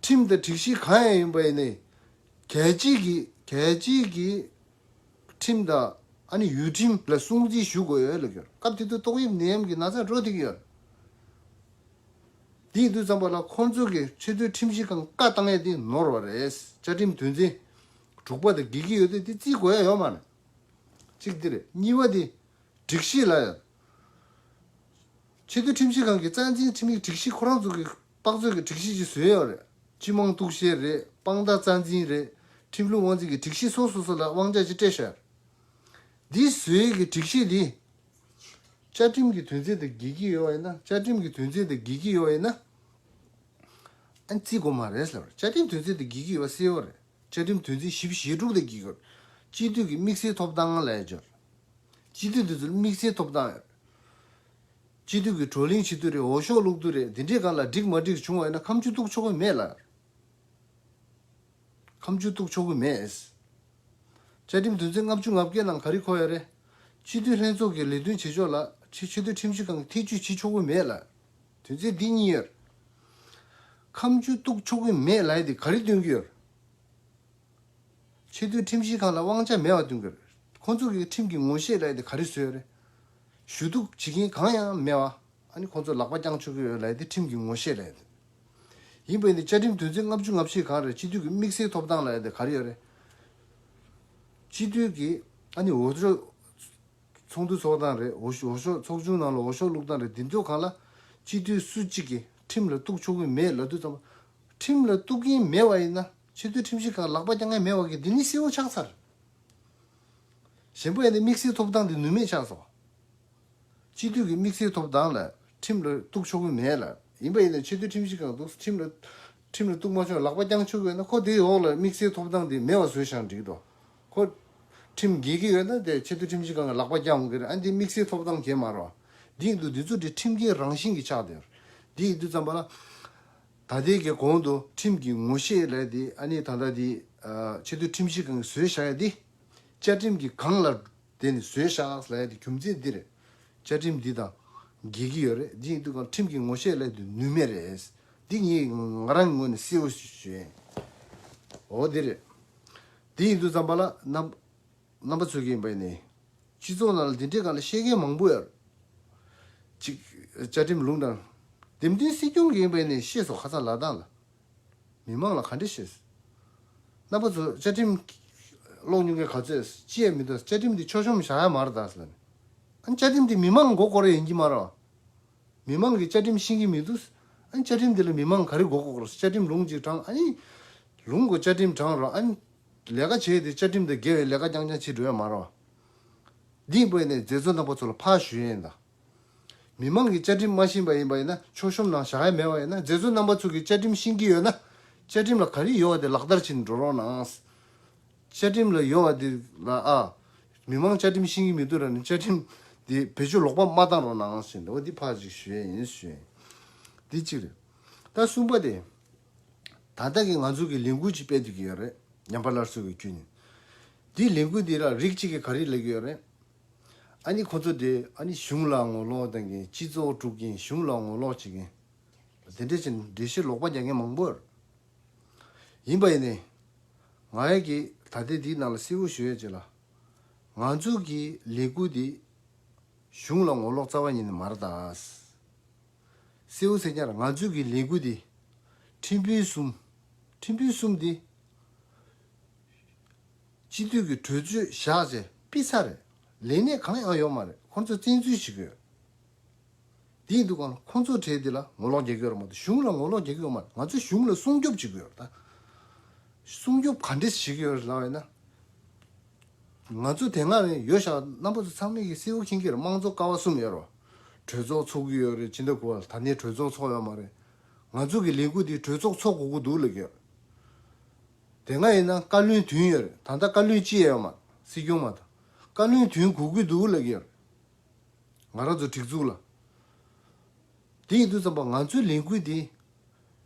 ཁྲིམས་དང་སྒྲིག་གཞི་གང་ཡང་ཡིན་པ་ཡིན་ནའི། རྒྱལ་སྤྱི་གི་རྒྱལ་སྤྱི་གི་ཁྲིམས་དང་ཨ་ནི་ཡུལ་ཁྲིམས་ལ་སྲུང་བརྩི་ཞུ་དགོས་ཡོད་ལབ་ཀྱི་ཡོད། སྐབས་དེ་དུས་ཏོག་དབྱིབས་ནད་ཡམས་ཀྱི་ན་ཚ་འགྲོ་བསྡད་ཀྱི་ཡོད། དེ་ཡིན་དུས་ཙམ་པ་ལ་ཁོང་ཚོ་གིས་ཆེས་མཐོའི་ཁྲིམས་ཞིབ་ཁང་བཀའ་བཏང་ཡས་དེ་ནོར་བ་རེད། བཅའ་ཁྲིམས་དོན་ཚན་དྲུག་པ་དང་འགལ་གྱི་ཡོད་དུས་དེ་བརྩི་དགོས་ཡ་ཡོད་མ་རེད། གཅིག་དེ་རེད། གཉིས་པ་དེ་སྒྲིག་གཞི་ལ་ཡང་། ཆེས་མཐོའི་ཁྲིམས་ཞིབ་ཁང་གི་རྩ་འཛིན་ཁྲིམས་ཡིག་སྒྲིག་གཞི་ཁོ་རང་ཚོ་གི་དཔག་ཚོད་ཀྱི་སྒྲིག་གཞི་ཅིག་བཟོས་ཡོད་རེད། སྤྱི་དམངས་གཏུག་བཤེར་རེད། དཔང་རྟགས་རྩ་འཛིན་རེད། ཁྲིམས་ལུགས་དབང་འཛིན་གྱི་སྒྲིག་གཞི་སོ་སོ་སོ་ལ་དབང་ཆ་ཅིག་སྤྲད་བཞག་འདི་བཟོས་ཀྱི་སྒྲིག་གཞི་འདི། བཅའ་ཁྲིམས་ཀྱི་དོན་ཚན་དང་འགལ་གྱི་ཡོད་པ་ཡིན་ན། བཅའ་ཁྲིམས་ཀྱི་དོན་ཚན་དང་འགལ་གྱི་ཡོད་པ་ཡིན་ན། ཨ་བརྩི་དགོས་མ་རེད་ཟེར་བ་རེད། བཅའ་ཁྲིམས་དོན་ཚན་དང་འགལ་གྱི་ཡོད་པ་གསལ་པོ་རེད། བཅའ་ཁྲིམས་དོན་ཚན་བཞི་བཅུ་ཞེ་དྲུག་དང་འགལ་གྱི་ཡོད། སྤྱི་འཐུས་ཀྱི་དམིགས་བསལ་ཐོབ་ཐང་ལ་ཡ་སྦྱོར། སྤྱི་འཐུས་དེ་ཚོར་དམིགས་བསལ་ཐོབ་ཐང་ཡོད། སྤྱི་འཐུས་ཀྱི་བགྲོ་གླེང་བྱེད་དུས་རེད། འོས་ཤོག་བླུག་དུས་རེད། འདི་འདྲའི་སྒང་ལ་འགྲིག་མ་འགྲིག་བྱུང་བ་ཡིན་ན་ཁ་མཆུ་གཏུག་ཆོག་གི་མེད་ལ། ཁ་མཆུ་གཏུག་ཆོག་གི་མེད། བཅའ་ཁྲིམས་དོན་ཚན་ལྔ་བཅུ་ང་བརྒྱད་ནང་ག་རེ་འཁོད་ཡོད་རེད། སྤྱི་འཐུས་ལྷན་ཚོགས་ཀྱི་ལས་དོན་བྱེད་ཕྱོགས་ལ་ཆེས་ཆེས་མཐོའི་ཁྲིམས་ཞིབ་ཁང་གིས་ཐེ་བྱུས་བྱེད་ཆོག་གི་མེད་ལ། དོན་ཚན་འདི་གཉིས་ཡོད། ཁ་མཆུ་གཏུག་ཆོག་གི་མེད་ལབ་ཡ་དེ་ག་རེ་སྟོན་གྱི་ཡོད། ཆེས་མཐོའི་ཁྲིམས་ཞིབ་ཁང་ལ་དབང་ཆ་མེད་པ་སྟོན་གྱི་རེད། ཁོང་ཚོ་གིས་ཁྲིམས་ཀྱི་ངོ་ཤེས་ལབ་ཡ་དེ་ག་རེ་བཟོས་ཡོད་རེད། ཞུ་གཏུག་བྱེད་མཁན་གང་ཡང་མེད་པ། ཨ་ནི་ཁོང་ཚོ་ལག་པ་བརྐྱང་ཆོག་གི་ཡོད་ལབ་ཡ་དེ་ཁྲིམས་ཀྱི་ངོ་ཤེས་ལབ་ཡ་དེ། ཡིན་པ་ཡིན་ན་བཅའ་ཁྲིམས་དོན་ཚན་ལྔ་བཅུ་ང་བཞི་གང་རེད། སྤྱི་འཐུས་ཀྱི་དམིགས་བསལ་ཐོབ་ཐང་ལབ་ཡ་དེ་ག་རེ་ཡོད་རེད། སྤྱི་འཐུས་ཀྱི་ཨ་ནི་འོས་ཤོག་ཚོགས་འདུ་ཚོགས་སྟངས་རེད། འོས་ཤོག་འོས་ཤོག་ཚོགས་ཆུང་ནང་ལ་འོས་ཤོག་བླུག་སྟངས་རེད། འདི་ཚོ་སྒང་ལ་སྤྱི་འཐུས་སུ་གཅིག་གིས་ཁྲིམས་ལ་གཏུག་ཆོག་གི་མེད་ལབ་དུས་ཙམ་པ། ཁྲིམས་ལ་གཏུག་གིན་མེད་པ་ཡིན་ན། ཆེས་མཐོའི་ཁྲིམས་ཞིབ་ཁང་ལག་པ་བརྐྱང་མཁན་མེད་པ་གི་འདི་ནི་གསལ་པོ་ཆགས་ཚར། གཞན་པ་ཡིན་ན་དམིགས་བསལ་ཐོབ་ཐང་འདི་ནུས་མེད་ཆགས་སོང་། སྤྱི་འཐུས་ཀྱི་དམིགས་བསལ་ཐོབ་ཐང་ལ་ཁྲིམས་ལ་གཏུག་ཆོག་གི་མེད་ལ། ཡིན་པ་ཡིན་ན་ཆེས་མཐོའི་ཁྲིམས་ཞིབ་ཁང་དུ་ཁྲིམས་ལ་ཁྲིམས་ལ་གཏུག་མ་ཆོག་ལག་པ་བརྐྱང་ཆོག་གི་ཡོད་ན་ཁོ་དེའི་འོག་ལ་དམིགས་བསལ་ཐོབ་ཐང་འདི་མེད་པ་བཟོས་བཞག་འགྲིག་འདུག་ཁོ་ཁྲིམས་འགལ་གྱི་ཡོད་ན་དེ་ཆེས་མཐོའི་ཁྲིམས་ཞིབ་ཁང་གི་ལག་པ་བརྐྱང་འོང་གི་རེད། ཨ་འདི་དམིགས་བསལ་ཐོབ་ཐང་གས་མ་རེད་བ། འདི་ཡིན་དུས་འདི་ཚོ་འདི་ཁྲིམས་འགལ་རང་བཞིན་གྱི་ཆགས་བསྡད་ཡོད། འདི་ཡིན་དུས་ཙམ་པ་ལ། ད་ལྟའི་གི་གོང་དུ་ཁྲིམས་ཀྱི་ངོ་ཤེས་ལས་དེ་ཨ་ནི་ད་ལྟ་དེ་ཆེས་མཐོའི་ཁྲིམས་ཞིབ་ཁང་གིས་བཟོས་བཞག་ཡ་དེ། བཅའ་ཁྲིམས་ཀྱི་སྒང་ལ་དེ་ནི་བཟོས་བཞག་ལབ་ཡ་དེ་རྒྱུ་མཚན་འདི་རེད། བཅའ་ཁྲིམས་འདི་དང་འགལ་གྱི་ཡོད་རེད། འདི་ཡིན་དུས་གང་ཁྲིམས་ཀྱི་ངོ་ཤེས་ལས་དེ་ནུས་མེད་རེད། འདི་ངས་ང་རང་གི་ངོས་ནས་གསལ་པོ་ཞུ་ཞུ་ཡིན། འོ་དེ་རེད། དེ་ཡིན་དུས་ཙམ་པ་ལ་རྣམ་རྣམ་པ་ཚོ་གིས་ཡིན་པ་ཡིན་ནའི། སྤྱི་ཚོགས་ནང་ལ་འདི་འདྲའི་སྒང་ལ་བཤད་མཁན་མང་པོ་ཡོད། གཅིག་བཅའ་ཁྲིམས་ལུང་དང་། འདེམས་ཐོན་སྲིད་སྐྱོང་གིས་ཡིན་པ་ཡིན་ནའི་བཤད་སོང་ཁ་སང་ལ་དྭགས་ལ། མི་མང་ལ་ག་འདྲ་བཤད། རྣམ་པ་ཚོ་བཅའ་ཁྲིམས་ཀློག་མྱོང་མཁན་ག་ཚོད་ཅི་ཡང་མི་འདུག་བཅའ་ཁྲིམས་འདི་མཆོད་གཤོམ་བཞག་ཡ་མ་རེད་ད་ཟེར་ལབ་ནས། ཨ་ནི་བཅའ་ཁྲིམས་འདི་མི་མང་མགོ་སྐོར་ཡ་ཡིན་གྱི་མ་རེད། མི་མང་གིས་བཅའ་ཁྲིམས་ཤེས་ཀྱི་མི་འདུག་ཨ་ནི་བཅའ་ཁྲིམས་འདི་ལ་མི་མང་ག་རེ་མགོ་སྐོར། བཅའ་ཁྲིམས་ལུང་གཅིག་དྲངས། ཨ་ནི་ལུང་གོ་བཅའ་ཁྲིམས་དྲངས་རོགས། ཨ་ནི་ལས་ཀ་བྱས་ཏེ་བཅའ་ཁྲིམས་དང་འགལ་བའི་ལས་ཀ་རྐྱང་རྐྱང་བྱེད་འགྲོ་ཡ་མ་རེད། འདི་ཡིན་པ་ཡིན་ནའི་མཛད་གཙོ་རྣམ་པ་ཚོ་ལ་ཕར་ཞུ་ཡ་ཡིན་ད། མི་མང་གིས་བཅའ་ཁྲིམས་མ་ཤེས་པ་ཡིན་པ་ཡིན་ན་མཆོད་གཤོམ་ནང་བཞག་ཡ་མེད་པ་ཡིན་ན། མཛད་གཙོ་རྣམ་པ་ཚོ་གིས་བཅའ་ཁྲིམས་ཤེས་ཀྱི་ཡོད་ན། བཅའ་ཁྲིམས་ལ་ག་རེ་ཡོད་པ་དེ་ལག་བསྟར་བྱེད་འགྲོ་རོགས་གནང་། བཅའ་ཁྲིམས་ལ་ཡོད་པ་དེ་ལ་ཨ། མི་མང་བཅའ་ཁྲིམས་ཤེས་ཀྱི་མི་འདུག་ལབ་ནས་བཅའ་ཁྲིམས་དེ་བེད་སྤྱོད་ལོག་པ་མ་བཏང་རོགས་གནང་ཞེས་འདུག་འདི་ཕར་ཅིག་ཞུ་ཡ་ཡིན་ཞུ་ཡ་ཡིན། འདི་གཅིག་རེད། ད་གསུམ་པ་དེ། ད་ལྟ་གི་ང་ཚོ་གི་ལས་འགུལ་ཅིག་སྤེལ་སྡོད་ཀྱི་ཡོད་རེད། ཉམས་པ་སླར་གསོ་གི་བརྒྱུད་ནས། འདིའི་ལས་འགུལ་འདི་ར་རིགས་གཅིག་གིས་ག་རེ་ལབ་ཀྱི་ཡོད་རེད། ཨ་ནི་ཁོ་ཚོ་དེ་ཨ་ནི་གཞུང་ལ་ངོ་ལོག་བཏང་མཁན། སྤྱི་ཚོགས་དཀྲུག་མཁན། གཞུང་ལ་ངོ་ལོག་བྱེད་མཁན། དེ་འདྲ་བྱས་ནས་འགྲེལ་བཤད་ལོག་པ་རྒྱག་མཁན་མང་པོ་ཡོད་རེད། ཡིན་པ་ཡིན་ནའི། ང་ཡ་གིས་ད་ལྟའི་འདིའི་ནང་ལ་གསལ་པོ་ཞུ་ཡ་ཅིག་ལ། ང་ཚོ་གི་ལས་འགུལ་འདི་གཞུང་ལ་ངོ་ལོག་རྩ་བ་ཉིད་ནས་མ་རེད་ད། གསལ་པོ་ཟེར་ཉར་ང་ཚོ་གི་ལས་འགུལ་འདི་ཁྲིམས་དཔོན་གསུམ། ཁྲིམས་དཔོན་གསུམ་འདི་སྤྱི་འཐུས་ཀྱི་གྲོས་ཆོད་བཞག་བྱས་ཕུད་ཚར་རེད། ལས་གནས་གང་ཡང་ཡོད་མ་རེད། ཁོང་ཚོ་བཙན་འཛུལ་བྱེད་ཀྱི་ཡོད། དེ་ཡིན་དུས་གང་ལ་ཁོང་ཚོ་གྲས་འདི་ལ་ངོ་ལོག་རྒྱག་གི་ཡོད་རེད་མ་གཏོགས་གཞུང་ལ་ངོ་ལོག་རྒྱག་གི་ཡོད་མ་རེད། ང་ཚོས་གཞུང་ལ་སྲུང་སྐྱོབ་བྱེད་ཀྱི་ཡོད་རེད་ད། སྲུང་སྐྱོབ་ག་འདྲས་བྱེད་ཀྱི་ཡོད་རེད་ལབ་ཡིན་ན། ང་ཚོ་དེ་སྔ་ནས་ཡོད་ཤག་རྣམ་པ་ཚོ་ཚང་མས་ཀྱི་གསལ་པོ་མཁྱེན་གྱི་རེད། དམངས་གཙོ་ཀ་བ་གསུམ་ཡོད་རེད། གྲོས་ཚོགས་ཚོགས་ཀྱི་ཡོད་རེད། སྤྱི་ཟླ་དགུ་པ་ལ་ད་ནས་གྲོས་ཚོགས་ཚོགས་ཡོད་མ་རེད། ང་ཚོ་གི་ལས་འགུལ་འདི་གྲོས་ཚོགས་ཚོགས་དགོས་ཀྱི་འདུག་ལབ་ཀྱི་ཡོད་རེད། དེ་སྔ་ཡིན་ན་བཀའ་བློན་བདུན་ཡོད་རེད། ད་ལྟ་བཀའ་བློན་གཅིག་ཡོད་མ་རེད། སྲིད་སྐྱོང་མ་གཏོགས། བཀའ་བློན་བདུན་དགོས་ཀྱི་འདུག་ལབ་ཀྱི་ཡོད་རེད། ང་རང་ཚོ་སྒྲིག་འཛུགས་ལ། དེ་ཡིན་དུས་ཙམ་པ་ང་ཚོའི་ལས་འགུལ་འདི་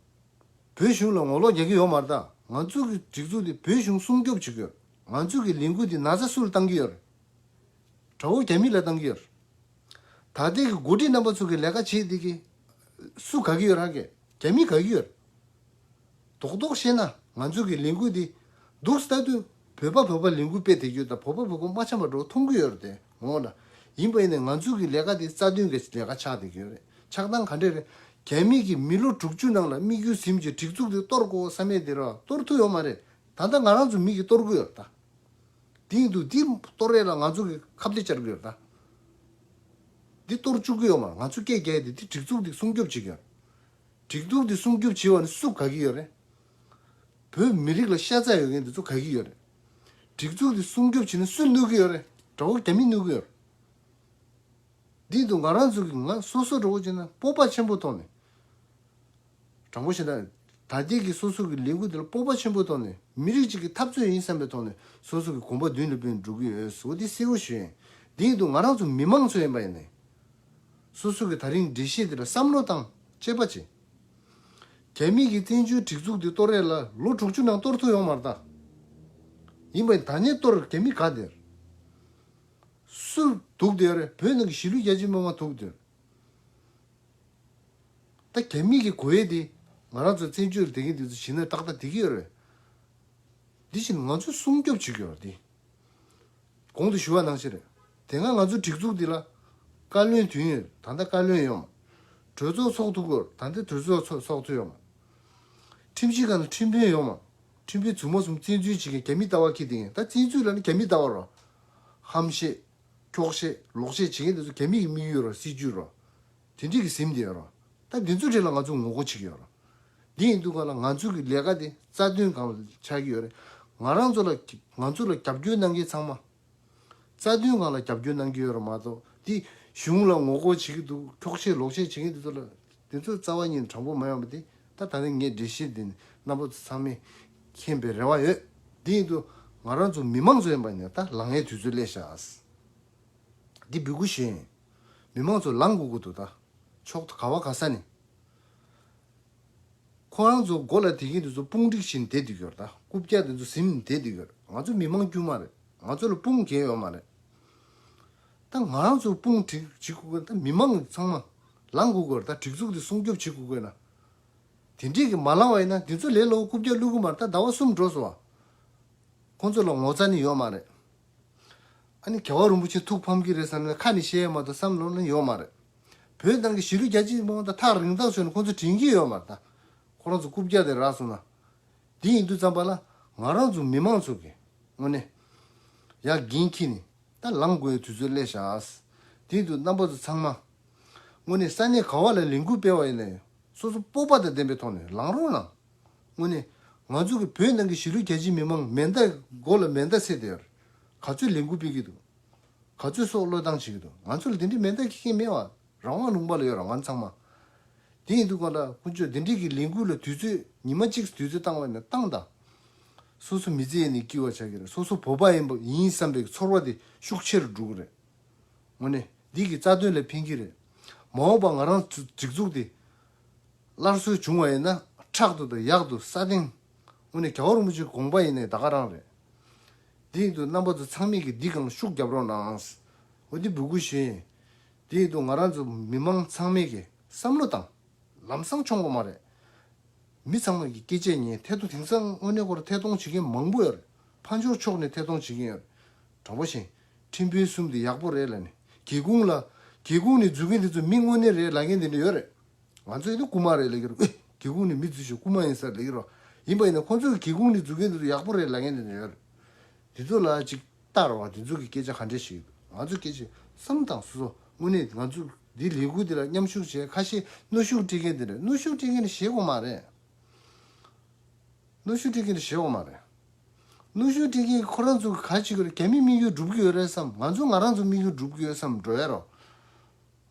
བོད་གཞུང་ལ་ངོ་ལོག་རྒྱག་གི་ཡོད་མ་རེད་ད། ང་ཚོ་གི་སྒྲིག་འཛུགས་འདི་བོད་གཞུང་སྲུང་སྐྱོབ་བྱེད་ཀྱི་ཡོད་རེད། ང་ཚོ་གི་ལས་འགུལ་འདི་ན་ཚ་སུ་ལ་བཏང་གི་ཡོད་རེད། དགྲ་བོ་རྒྱ་མི་ལ་བཏང་གི་ཡོད་རེད། ད་ལྟའི་གི་འགོ་ཁྲིད་རྣམ་པ་ཚོ་གི་ལས་ཀ་བྱེད་འདི་གི་སུ་དགའ་གི་ཡོད་ར་གི། རྒྱ་མི་དགའ་གི་ཡོད་རེད། རྡོག་རྡོག་བཤད་ན་ང་ཚོ་གི་ལས་འགུལ་འདི་འདུག་ལྟ་དུས་བོད་པ་བོད་པ་ལས་འགུལ་སྤེལ་བསྡད་ཀྱི་ཡོད་ད། བོད་པ་བོད་པ་མ་འཆམ་པ་འགྲོ་མཐོང་གི་ཡོད་རེད་དེ་ངོ་ལ། ཡིན་པ་ཡིན་ནའི་ང་ཚོ་གི་ལས་ཀ་འདི་རྩ་དོན་གྱི་ལས་ཀ་ཆགས་བསྡད་ཀྱི་ཡོད་རེད། ཆགས་སྟངས་ག་འདྲས་རེད། རྒྱ་མི་གི་མི་ལོ་དྲུག་ཅུ་ནང་ལ་དམིགས་ཡུལ་ཟིན་གྱི་སྒྲིག་འཛུགས་འདི་གཏོར་དགོས་བསམ་ཡས་འདི་ར་གཏོར་ཐུབ་ཡོད་མ་རེད། ད་ལྟ་ང་རང་ཚོ་མི་གི་གཏོར་གི་ཡོད་རེད་ད། དེ་ཡིན་དུས་འདི་གཏོར་ཡས་ལ་ང་ཚོ་གི་ཁ་གཏད་བཅར་གི་ཡོད་རེད་ད། འདི་གཏོར་བཅུག་གི་ཡོད་མ་རེད། ང་ཚོ་སྐད་རྒྱག་ཡས་འདི་འདི་སྒྲིག་འཛུགས་འདི་སྲུང་སྐྱོབ་བྱེད་ཀྱི་ཡོད་རེད། སྒྲིག་འཛུགས་འདི་སྲུང་སྐྱོབ་བྱེད་པ་ནི་སུ་དགའ་གི་ཡོད་རེད། བོད་མི་རིགས་ལ་ཤ་ཚ་ཡོད་མཁན་འདི་ཚོ་དགའ་གི་ཡོད་རེད། སྒྲིག་འཛུགས་འདི་སྲུང་སྐྱོབ་བྱེད་ན་སུ་གནོད་གི་ཡོད་རེད། དགྲ་བོ་རྒྱ་མི་གནོད་གི་ཡོད་རེད། འདི་འདུག་ང་རང་ཚོ་གི་ང་སོ་སོ་འགྲོ་བ་བྱས་ན་སྤོབས་པ་ཆེན་པོ་ཐོག་ནས། དྲང་པོ་བཤད་ན། ད་ལྟའི་གི་སོ་སོ་གི་ལས་འགུལ་འདི་ལ་སྤོབས་པ་ཆེན་པོ་ཐོག་ནས་མི་རིགས་གཅིག་གི་འཐབ་རྩོད་ཡིན་བསམ་པའི་ཐོག་ནས་སོ་སོ་གི་གོམ་པ་མདུན་ལ་སྤོས་འགྲོ་གི་ཡོད་ཟེར་བ་འདི་གསལ་པོ་ཞུ་ཡིན། འདི་ཡིན་དུས་ང་རང་ཚོ་མི་མང་ཚོ་ཡིན་པ་ཡིན་ནའི། སོ་སོ་གི་ད་རིང་འགྲེལ་བཤད་འདི་ལ་བསམ་བློ་བཏང་དཔྱད་པ་བྱེད། རྒྱ་མི་གི་བཙན་བྱོལ་སྒྲིག་འཛུགས་འདི་གཏོར་ཡས་ལ་ལོ་དྲུག་ཅུ་ནང་གཏོར་ཐུབ་ཡོང་མ་རེད་ད། ཡིན་པ་ཡིན་ད་ནས་གཏོར་རྒྱ་མི་ག་དེར། སུ་སྡུག་དེ་རེད། བོད་ནང་གི་གཞིས་ལུས་རྒྱ་ཆེ་མི་མང་སྡུག་དེ་རེད། ད་རྒྱ་མི་གི་གོ་ཡས་དེ་ང་རང་ཚོ་བཙན་བྱོལ་བསྡད་མཁན་དེ་ཚོ་བྱིན་ན་ཏག་ཏག་བསྡད་ཀྱི་ཡོད་རེད། འདི་བཞིན་ང་ཚོས་སྲུང་སྐྱོབ་བྱེད་ཀྱི་ཡོད་རེད་དེ། གོང་དུ་ཞུ་བ་ནང་བཞིན་རེད། དེ་སྔ་ང་ཚོའི་སྒྲིག་འཛུགས་འདི་ལ་བཀའ་བློན་དུས་ཡོད། ད་ལྟ་བཀའ་བློན་ཡོད་མ། གྲོས་ཚོགས་ཚོགས་ཐུབ་ཀྱི་ཡོད། ད་ལྟ་གྲོས་ཚོགས་ཚོགས་ཚོགས་ཐུབ་ཡོད་མ། ཁྲིམས་ཞིབ་ཁང་ལ་ཁྲིམས་དཔོན་ཡོད་མ། ཁྲིམས་དཔོན་རྫུན་མ་གསུམ་བཙན་འཛུལ་བྱེད་མཁན་རྒྱ་མི་ལྟ་བ་ཁྱེར་བསྡད་མཁན། ད་བཙན་འཛུལ་ལབ་ན་རྒྱ་མི་ལྟ་བ་རོ། ཧམ་བཤད། འཁྱོག་བཤད། ལོག་བཤད་བྱེད་མཁན་དེ་ཚོ་རྒྱ་མི་གི་དམིགས་ཡུལ་རོ། སྲིད་ཇུས་རོ། དེ་འདྲས་ཀྱི་ཟིན་བསྡད་ཡོད་རོ། ད་འདི་ཚོའི་གྲས་ལ་ང་ཚོ་ངོ་རྒོལ་བྱེད་ཀྱི་ཡོད་རོ། འདི་ཡིན་དུས་ག་ལ་ང་ཚོ་གི་ལས་ཀ་དེ་རྩ་དོན་སྒང་ལ་ཆགས་ཀྱི་ཡོད་རེད། ང་རང་ཚོ་ལ་ང་ཚོ་ལ་རྒྱབ་སྐྱོར་གནང་མཁན་ཚང་མ། རྩ་དོན་སྒང་ལ་རྒྱབ་སྐྱོར་གནང་གི་ཡོད་རེད་མ་གཏོགས་དེ་གཞུང་ལ་ངོ་རྒོལ་བྱེད་ཀྱི་འདུག་འཁྱོག་བཤད་ལོག་བཤད་བྱེད་མཁན་དེ་ཚོ་ལ་དེ་ཚོ་རྩ་བ་ཉིད་དྲང་པོ་མ་ཡོང་བ་དེ་ད་ད་ནི་ངས་འགྲེལ་བཤད་དེ་རྣམ་པ་ཚོ་ཚང་མས་མཁྱེན་པའི་རེ་བ་ཡོད། དེ་ཡིན་དུས་ང་རང་ཚོ་མི་མང་ཚོ་ཡིན་པ་ནས་ད་ལངས་ཡས་དུས་ཚོད་སླེབས་ཤག་འདི་འབོད་སྐུལ་ཞུ་ཡིན། མི་མང་ཚོ་ལངས་དགོས་ཀྱི་འདུག་ད་ཕྱོགས་ག་བ་ག་ས་ནས། ཁོ་རང་ཚོ་མགོ་ལ་དེ་གི་དེ་ཚོ་དཔུང་སྒྲིག་བྱས་ནས་བསྡད་འདུག་ཡོད་ད། རྐུབ་བཀྱག་དེ་ཚོ་ཟིན་ནས་བསྡད་འདུག་ཡོད། ང་ཚོ་མི་མང་དཀྱུས་མ་རེད། ང་ཚོ་ལ་དཔུང་གང་ཡོད་མ་རེད། ད་ང་རང་ཚོ་དཔུང་སྒྲིག་བྱེད་དགོས་ཀྱི་ད་མི་མང་ཚང་མ་ལངས་དགོས་ཀྱི་རེད་ད། སྒྲིག་འཛུགས་དེ་སྲུང་སྐྱོབ་བྱེད་དགོས་ཀྱི་ན། དེ་འདྲས་ཀྱི་མ་ལངས་པ་ཡིན་ན་དེ་ཚོ་ལས་སླ་པོ་རྐུབ་བཀྱག་བླུག་གི་མ་རེད་ད། ཟླ་བ་གསུམ་འགྲོ་སོང་བ། ཁོང་ཚོ་ལ་ངོ་ཚ་ནི་ཡོད་མ་རེད། ཨ་ནི་རྒྱལ་བ་རིན་པོ་ཆེ་ཐུགས་ཕམ་གྱི་རེད་བསམ་ན་ཁ་ནས་བཤད་ཡ་མ་གཏོགས་བསམ་བློ་ནི་ཡོད་མ་རེད། བོད་ནང་གི་གཞིས་ལུས་རྒྱ་ཆེ་མང་དང་ཐག་རིང་ཐག་ཆོད་ནས་ཁོང་ཚོ་དྲན་གྱི་ཡོད་མ་རེད་ད། ཁོ་རང་ཚོ་རྐུབ་བཀྱག་དེ་རག་སོང་ན། དེ་ཡིན་དུས་ཙམ་པ་ལ་ང་རང་ཚོ་མི་མང་ཚོ་གི་དངོས་གནས་ཡར་འགན་འཁྱེར་ནས་ད་ལངས་དགོས་ཡའི་དུས་ཚོད་སླེབས་ཤག་དེ་ཡིན་དུས་རྣམ་པ་ཚོ་ཚང་མ་དངོས་གནས་ས་གནས་ག་བ་ལ་ལས་འགུལ་སྤེལ་བ་ཡིན་ན་ཡང་སོ་སོ་སྤོབས་པ་དང་ལྡན་པའི་ཐོག་ནས་ལངས་རོགས་གནང་། དངོས་གནས་ང་ཚོ་གི་བོད་ནང་གི་གཞིས་ལུས་རྒྱ་ཆེའི་མི་མང་མེ་མདའ་མགོ་ལ་མེ་མདའ་འཚོས་བསྡད་ཡོད་རེད། ག་ཚོད་ལས་འགུལ་སྤེལ་གྱི་འདུག་ག་ཚོད་སྲོག་བློས་བཏང་བྱེད་ཀྱི་འདུག་ང་ཚོ་ལ་དེ་འདྲའི་མེ་མདའ་འཁྱེར་མཁན་མེད་བ། རང་དབང་ལུང་པ་ལ་ཡོད་རེད་ང་ཚང་མ། དེ་ཡིན་དུས་ག་ལ་དཀོན་མཆོག་དེ་འདྲའི་གི་ལས་འགུལ་ལ་དུས་ཚོད་ཉི་མ་གཅིག་དུས་ཚོད་བཏང་བ་ཡིན་ན་བཏང་དང་། སོ་སོ་མི་ཚེ་ནས་སྐྱིད་པ་ཆགས་ཀྱི་རེད། སོ་སོ་བོད་པ་ཡིན་པ་ཡིན་བསམ་པའི་ཚོར་བ་དེ་ཤུགས་ཆེ་རུ་འགྲོ་གི་རེད། དངོས་གནས་འདི་གི་རྩ་དོན་ལ་ཕན་གྱི་རེད། མ་འོངས་པ་ང་རང་ཚོ་སྒྲིག་འཛུགས་དེ་སླར་གསོ་བྱུང་བ་ཡིན་ན་ཕྲག་ཏུ་དང་ཡག་ཏུ་སྲ་བརྟན། དངོས་གནས་རྒྱལ་བ་རིན་པོ་ཆེའི་དགོངས་པ་ཡིན་ནའི་ད་ག་རང་རེད། འདི་ཡིན་དུས་རྣམ་པ་ཚོ་ཚང་མས་ཀྱི་འདི་སྒང་ལ་ཤུགས་རྒྱབ་རོགས་གནང་། འོ་འདི་འབོད་སྐུལ་ཞུ་ཡིན། འདི་ཡིན་དུས་ང་རང་ཚོ་མི་མང་ཚང་མས་ཀྱི་བསམ་བློ་བཏང་། ལམ་སང་ཆོག་གི་མ་རེད། མི་ཚང་མ་གི་སྐད་ཆ་ཉན། ཐད་གཏོང་དེང་སང་དངོས་གནས་ཁོ་རང་ཐད་གཏོང་བྱེད་མཁན་མང་པོ་ཡོད་རེད། ཕར་ཕྱོགས་ཕྱོགས་ནས་ཐད་གཏོང་བྱེད་མཁན་ཡོད་རེད། དྲང་པོ་བཤད། ཁྲིམས་དཔོན་གསུམ་དེ་ཡག་པོ་རེད་ལབ་ནས་སྒེའུ་ཁུང་ལ་སྒེའུ་ཁུང་ནས་འཛུལ་མཁན་དེ་ཚོ་མི་དངོས་གནས་རེད་ལབ་མཁན་དེ་འདྲ་ཡོད་རེད། ང་ཚོ་ཡིན་ན་རྐུན་མ་རེད་ལབ་ཀྱི་རེད། ཨེ། སྒེའུ་ཁུང་ནས་མི་འཛུལ་ཞིག་རྐུན་མ་ཡིན་ས་ལབ་ཀྱི་རེད། ཡིན་པ་ཡིན་ན་ཁོང་ཚོ་གི་སྒེའུ་ཁུང་ནས་འཛུལ་མཁན་དེ་ཚོ་ཡག་པོ་རེད་ལབ་མཁན་དེ་འདྲ་ཡོད་རེད། དེ་ཚོ་ལ་ཅིག་ལྟ་རོགས། དེ་ཚོ་གི་སྐད་ཆ་ག་འདྲས་ཞིག་ཡོད། ང་ཚོ་སྐད་ཆ་བསམ་དང་སོ་སོ་དངོས་གནས་ང་ཚོ་འདི་ལས་འགུལ་འདི་ལ་མཉམ་ཞུགས་བྱས་ཁ་ཤས་གནོན་ཤུགས་སྤྲད་མཁན་དེ་རེད། གནོན་ཤུགས་སྤྲད་མཁན་ནི་ཞེད་དགོས་མ་རེད། གནོན་ཤུགས་སྤྲད་མཁན་ནི་ཞེད་དགོས་མ་རེད། གནོན་ཤུགས་སྤྲད་མཁན་ཁོ་རང་ཚོ་ག་ཅིག་རེད། རྒྱ་མི་དམིགས་ཡུལ་འགྲུབ་ཀྱི་ཡོད་རེད་བསམ། ང་ཚོ་ང་རང་ཚོ་དམིགས་ཡུལ་འགྲུབ་ཀྱི་ཡོད་བསམ་འགྲོ་ཡ་རོ།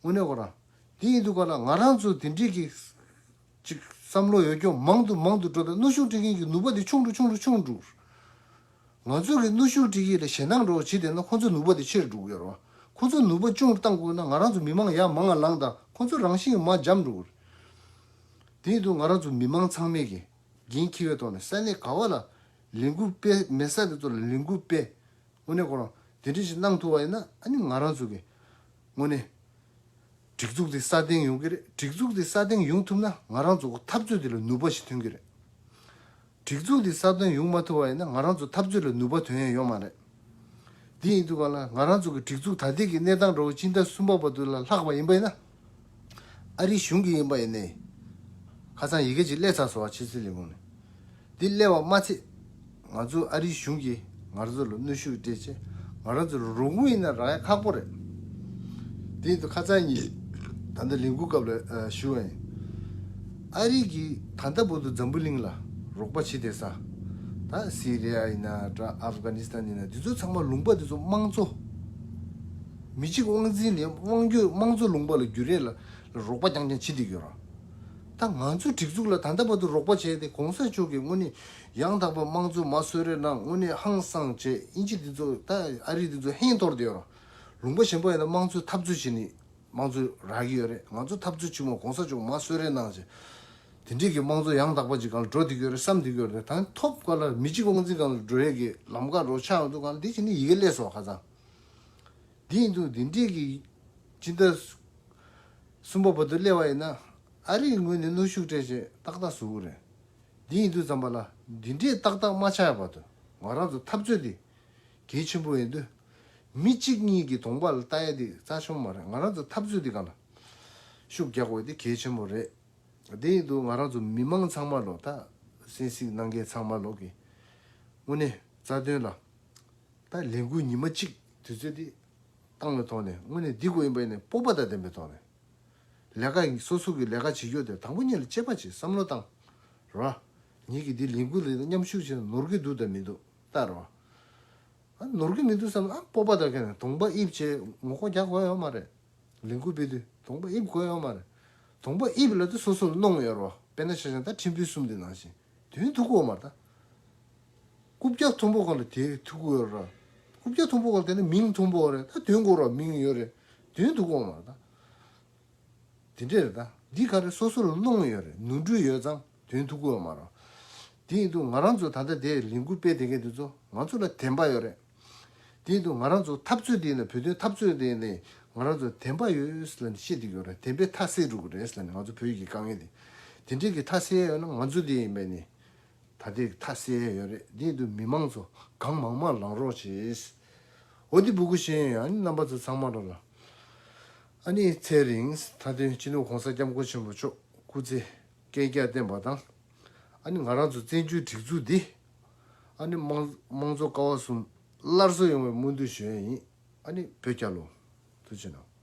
དངོས་གནས་ཁོ་རང་། དེ་ཡིན་དུས་ག་ལ་ང་རང་ཚོ་དེ་འདྲས་ཀྱི་ཅིག་བསམ་བློ་ཡོད་ཀྱང་མང་དུ་མང་དུ་འགྲོ་དང་གནོན་ཤུགས་སྤྲད་མཁན་གྱི་ནུས་པ་དེ་ཆུང་དུ་ཆུང་དུ་ཆུང་འགྲོ། ང་ཚོ་གི་གནོན་ཤུགས་སྤྲད་ཀྱི་ལ་ཞེད་སྣང་འགྲོ་བྱེད་བསྡད་ན་ཁོ་ཚོ་ནུས་པ་དེ་ཆེ་རུ་འགྲོ་གི་ཡོད་རེད་བ། ཁོ་ཚོ་ནུས་པ་ཆུང་རུ་བཏང་དགོས་ན་ང་རང་ཚོ་མི་མང་ཡར་མང་ང་ལངས་དང་ ཁོང་ཚོ་རང་བཞིན་གྱིས་མར་འཇམ་འགྲོ་གི་རེད། དེ་ཡིན་དུས་ང་རང་ཚོ་མི་མང་ཚང་མས་ཀྱི་འགན་འཁྱེར་བའི་ཐོག་ནས་ས་གནས་ག་བ་ལ་ལས་འགུལ་སྤེལ་མེད་ས་དེ་ཚོ་ལ་ལས་འགུལ་སྤེལ། དངོས་གནས་ཁོ་རང་དེ་འདྲ་ཞིག་གནང་ཐུབ་པ་ཡིན་ན། ཨ་ནི་ང་རང་ཚོ་གི་དངོས་གནས་སྒྲིག་འཛུགས་དེ་སྲ་བརྟན་ཡོང་གི་རེད། སྒྲིག་འཛུགས་དེ་སྲ་བརྟན་ཡོང་ཐུབ་ན་ང་རང་ཚོ་གི་འཐབ་རྩོད་དེ་ལ་ནུས་པ་ཞིག་ཐོན་གྱི་རེད། སྒྲིག་འཛུགས་དེ་སྲ་བརྟན་ཡོང་མ་ཐུབ་པ་ཡིན་ན་ང་རང་ཚོ་འཐབ་རྩོད་ལ་ནུས་པ་ཐོན་ཡ་ཡོད་མ་རེད། དེ་ཡིན་དུས་ག་ལ་ང་རང་ཚོ་གི་སྒྲིག་འཛུགས་ད་ལྟའི་གི་གནས་སྟངས་འདྲ་བོ་སྤྱི་ཟླ་གསུམ་པ་བར་དུ་ལ་ལྷག་པ་ཡིན་པ་ཡིན་ན། ཨ་རིའི་གཞུང་གི་ཡིན་པ་ཡིན་ནའི། ཁ་སང་ཡི་གེ་ཅིག་སླེབས་ཚར་སོང་བ། ཕྱི་སྲིད་ལས་ཁུངས་ནས། འདི་སླེབས་པ་མ་ཚད། ང་ཚོ་ཨ་རིའི་གཞུང་གིས་ང་ཚོ་ལ་གནོན་ཤུགས་སྤྲད་བྱས། ང་རང་ཚོ་རོགས་དངུལ་ཡིན་ན་རག་ཡ་ཁག་པོ་རེད། དེ་ཡིན་དུས་ཁ་སང་ཉིན་ད་ལྟ་ལས་འགུལ་སྐབས་ལ་ཨ་ཞུ་བ་ཡིན། ཨ་རི་གིས་ད་ལྟ་བར་དུ་འཛམ་བུ་གླིང་ལ་རོགས་པ་བྱེད་བསྡད་ས། ད་སི་རི་ཡ་ཡིན་ན་འདྲ། ཨབ་གྷ་ནི་སི་ཐན་ཡིན་ན། འདི་ཚོ་ཚང་མ་ལུང་པ་འདི་ཚོ་དམངས་གཙོ། མི་གཅིག་དབང་འཛིན་ལས་དབང་སྒྱུར་དམངས་གཙོ་ལུང་པ་ལ་འགྱུར་ཡས་ལ་རོགས་པ་རྐྱང་རྐྱང་བྱེད་བསྡད་ཀྱི་ཡོད་རེད། ད་ང་ཚོའི་སྒྲིག་འཛུགས་ལ་ད་ལྟ་བར་དུ་རོགས་པ་བྱས་ཏེ། གོང་ས་མཆོག་གིས་དངོས་གནས་ཡང་དག་པ་དམངས་གཙོ་མར་གསོལ་རས་གནང་། དངོས་གནས་ཧང་སངས་བྱས། དབྱིན་ཇི་འདི་ཚོ་ད་ཨ་རི་འདི་ཚོ་ཧན་ཐོར་བསྡད་ཡོད་རེད། ལུང་པ་གཞན་པ་ཡིན་ན་དམངས་གཙོའི་འཐབ་རྩོད་བྱས་ནས་དམངས་གཙོ་རག་གི་ཡོད་རེད། ང་ཚོ་འཐབ་རྩོད་བྱུང་བ་གོང་ས་མཆོག་མར་གསོལ་རས་གནང་བྱས། དེ་འདྲས་ཀྱི་དམངས་གཙོ་ཡང་དག་པ་ཅིག་སྒང་ལ་འགྲོ་བསྡད་ཀྱི་ཡོད་རེད་བསམ་བསྡད་ཀྱི་ཡོད་རེད། ད་ཐོབ་ག་ལ་མི་གཅིག་དབང་འཛིན་སྒང་ལ་འགྲོ་ཡས་ཀྱི་ལམ་ཁ་རོ་ཆགས་ཡོང་དུས་ག་ལ། འདི་བྱས་ནས་ཡི་གེ་སླེབས་སོང་། ཁ་སང་འདི་ཡིན་དུས་འདི་འདྲས་ཀྱི་སྤྱི་ཟླ་གསུམ་པ་བར་དུ་སླེབས་པ་ཡིན་ན། ཨ་རིའི་ངོས་ནས་གནོན་ཤུགས་སྤྲད་བྱས་ཏག་ཏག་བཟོ་གི་རེད། འདི་ཡིན་དུས་ཙམ་པ་ལ་འདི་འདྲས་ཏག་ཏག་མ་ཆགས་ཡ་བར་དུ་ང་རང་ཚོ་འཐབ་རྩོད་འདི་གལ་ཆེན་པོ་ཡིན་དུས། མི་གཅིག་གཉིས་ཀྱི་གདོང་པ་ལ་ལྟ་ཡ་འདི་རྩ་ཆེན་པོ་མ་རེད། ང་རང་ཚོ་འཐབ་རྩོད་འདི་སྒང་ལ་ཤུགས་རྒྱག་དགོས་འདི་གལ་ཆེན་པོ་རེད། དེ་ཡིན་དུས་ང་རང་ཚོ་མི་མང་ཚང་མ་ལོ། ད་གསན་གཟིགས་གནང་མཁན་ཚང་མ་ལོ་གི་དངོས་གནས་རྩ་དོན་ལ། ད་ལས་འགུལ་ཉི་མ་གཅིག་དུས་ཚོད་འདི་བཏང་བའི་ཐོག་ནས། དངོས་གནས་འདི་དགོས་ཡིན་པ་ཡིན་ན་སྤོབས་པ་དང་ལྡན་པའི་ཐོག་ནས། ལས་ཀ་སོ་སོ་གི་ལས་ཀ་བྱེད་རྒྱུ་དེ་དང་པོ་ཉིད་ལ་དཔྱད་པ་བྱེད། བསམ་བློ་བཏང་། རེད་བ། ངེད་ཀྱིས་འདི་ལས་འགུལ་ལ་མཉམ་ཞུགས་བྱས་ན་ནོར་གྱི་འདུག་དང་མི་འདུག་ལྟ། རེད་བ། ཨ་ནོར་གྱི་མི་འདུག་བསམ་ན། ཨ་སྤོབས་པ་དང་ཁེ་ནས་གདོང་པ་དབྱིབས་བྱས་ངོ་ལྐོག་རྒྱག་དགོས་ཡོད་མ་རེད། ལས་འགུལ་སྤེལ་དུས་གདོང་པ་དབྱིབས་དགོས་ཡོད་མ་རེད། གདོང་པ་དབྱིབས་ལབ་དུས་སོ་སོ་ལ་གནོང་ཡོད་རེད་བ། དཔེར་ན་ཆ་བཞག་ན་ད་ཁྲིམས་དཔོན་གསུམ་དེ་ནང་བཞིན། དོན་ཐུག་གི་ཡོད་མ་རེད་ད། རྐུབ་བཀྱག་མཐོན་པོ་སྒང་ལ་དེ་ཐུག་གི་ཡོད་རེད། རྐུབ་བཀྱག་མཐོན་པོ་སྒང་ལ་དེ་ནི་མིང་མཐོན་པོ་རེད། ད་དོན་གོ་ར་མིང་ཡོད་རེད། དོན་ཐུག་གི་ཡོད་མ་རེད་ད། དེ་འདྲས་རེད་ད། འདི་ག་རེ་སོ་སོ་ལ་གནོང་ཡོད་རེད། ནོར་འཁྲུལ་ཡོད་ཙང་དོན་ཐུག་གི་ཡོད་མ་རེད། དེ་ཡིན་དུས་ང་རང་ཚོ་ད་ལྟ་དེ་ལས་འགུལ་སྤེལ་བསྡད་མཁན་དེ་ཚོ་ང་ཚོ་ལ་བདེན་པ་ཡོད་རེད། དེ་ཡིན་དུས་ང་རང་ཚོ་འཐབ་རྩོད་དེ་ཡིན་ན། བོད་དོན་འཐབ་རྩོད་དེ་ཡིན་ན་ང་རང་ཚོ་བདེན་པ་ཡོད་ཟེར་ལབ་ནས་བཤད་བསྡད་ཀྱི་ཡོད་རེད། བདེན་པའི་མཐའ་གསལ་འགྲོ་གི་རེད་ཟེར་ལབ་ནས། ང་ཚོ་བོད་ཡིག་གི་དཀའ་ངལ་དེ་དེ་འདྲས་ཀྱི་མཐའ་གསལ་ཡོད་ན། ང་ཚོ་དེ་ཡིན་པས་ནི། ད་ལྟའི་མཐའ་གསལ་ཡོད་རེད། འདི་དུ་མི་མང་ཚོ་གང་མང་མང་ལངས་རོགས་བྱེད། འོ་འདི་སྤུ་གུ་ཤེས་ཡོན། ཨ་ནི་རྣམ་པ་ཚོ་ཚང་མ་རོགས་ལ། ཨ་ནི་ཚེ་རིང་མཐའ་དོན་སྤྱི་ནོར་༸གོང་ས་༸སྐྱབས་མགོན་ཆེན་པོ་མཆོག་སྐུ་ཚེ་བསྐལ་བརྒྱར་བརྟན་པ་དང་། ཨ་ནི་ང་རང་ཚོ་བཙན་བྱོལ་སྒྲིག་འཛུགས་འདི་ཨ་ནི་དམངས་དམངས་གཙོ་ཀ་བ་གསུམ་སླར་གསོ་ཡོང་བའི་སྨོན་འདུན་ཞུ་ཡས་ཡིན། ཨ་ནི་བོད་རྒྱལ་ལོ། ཐུགས་རྗེ་གནང་།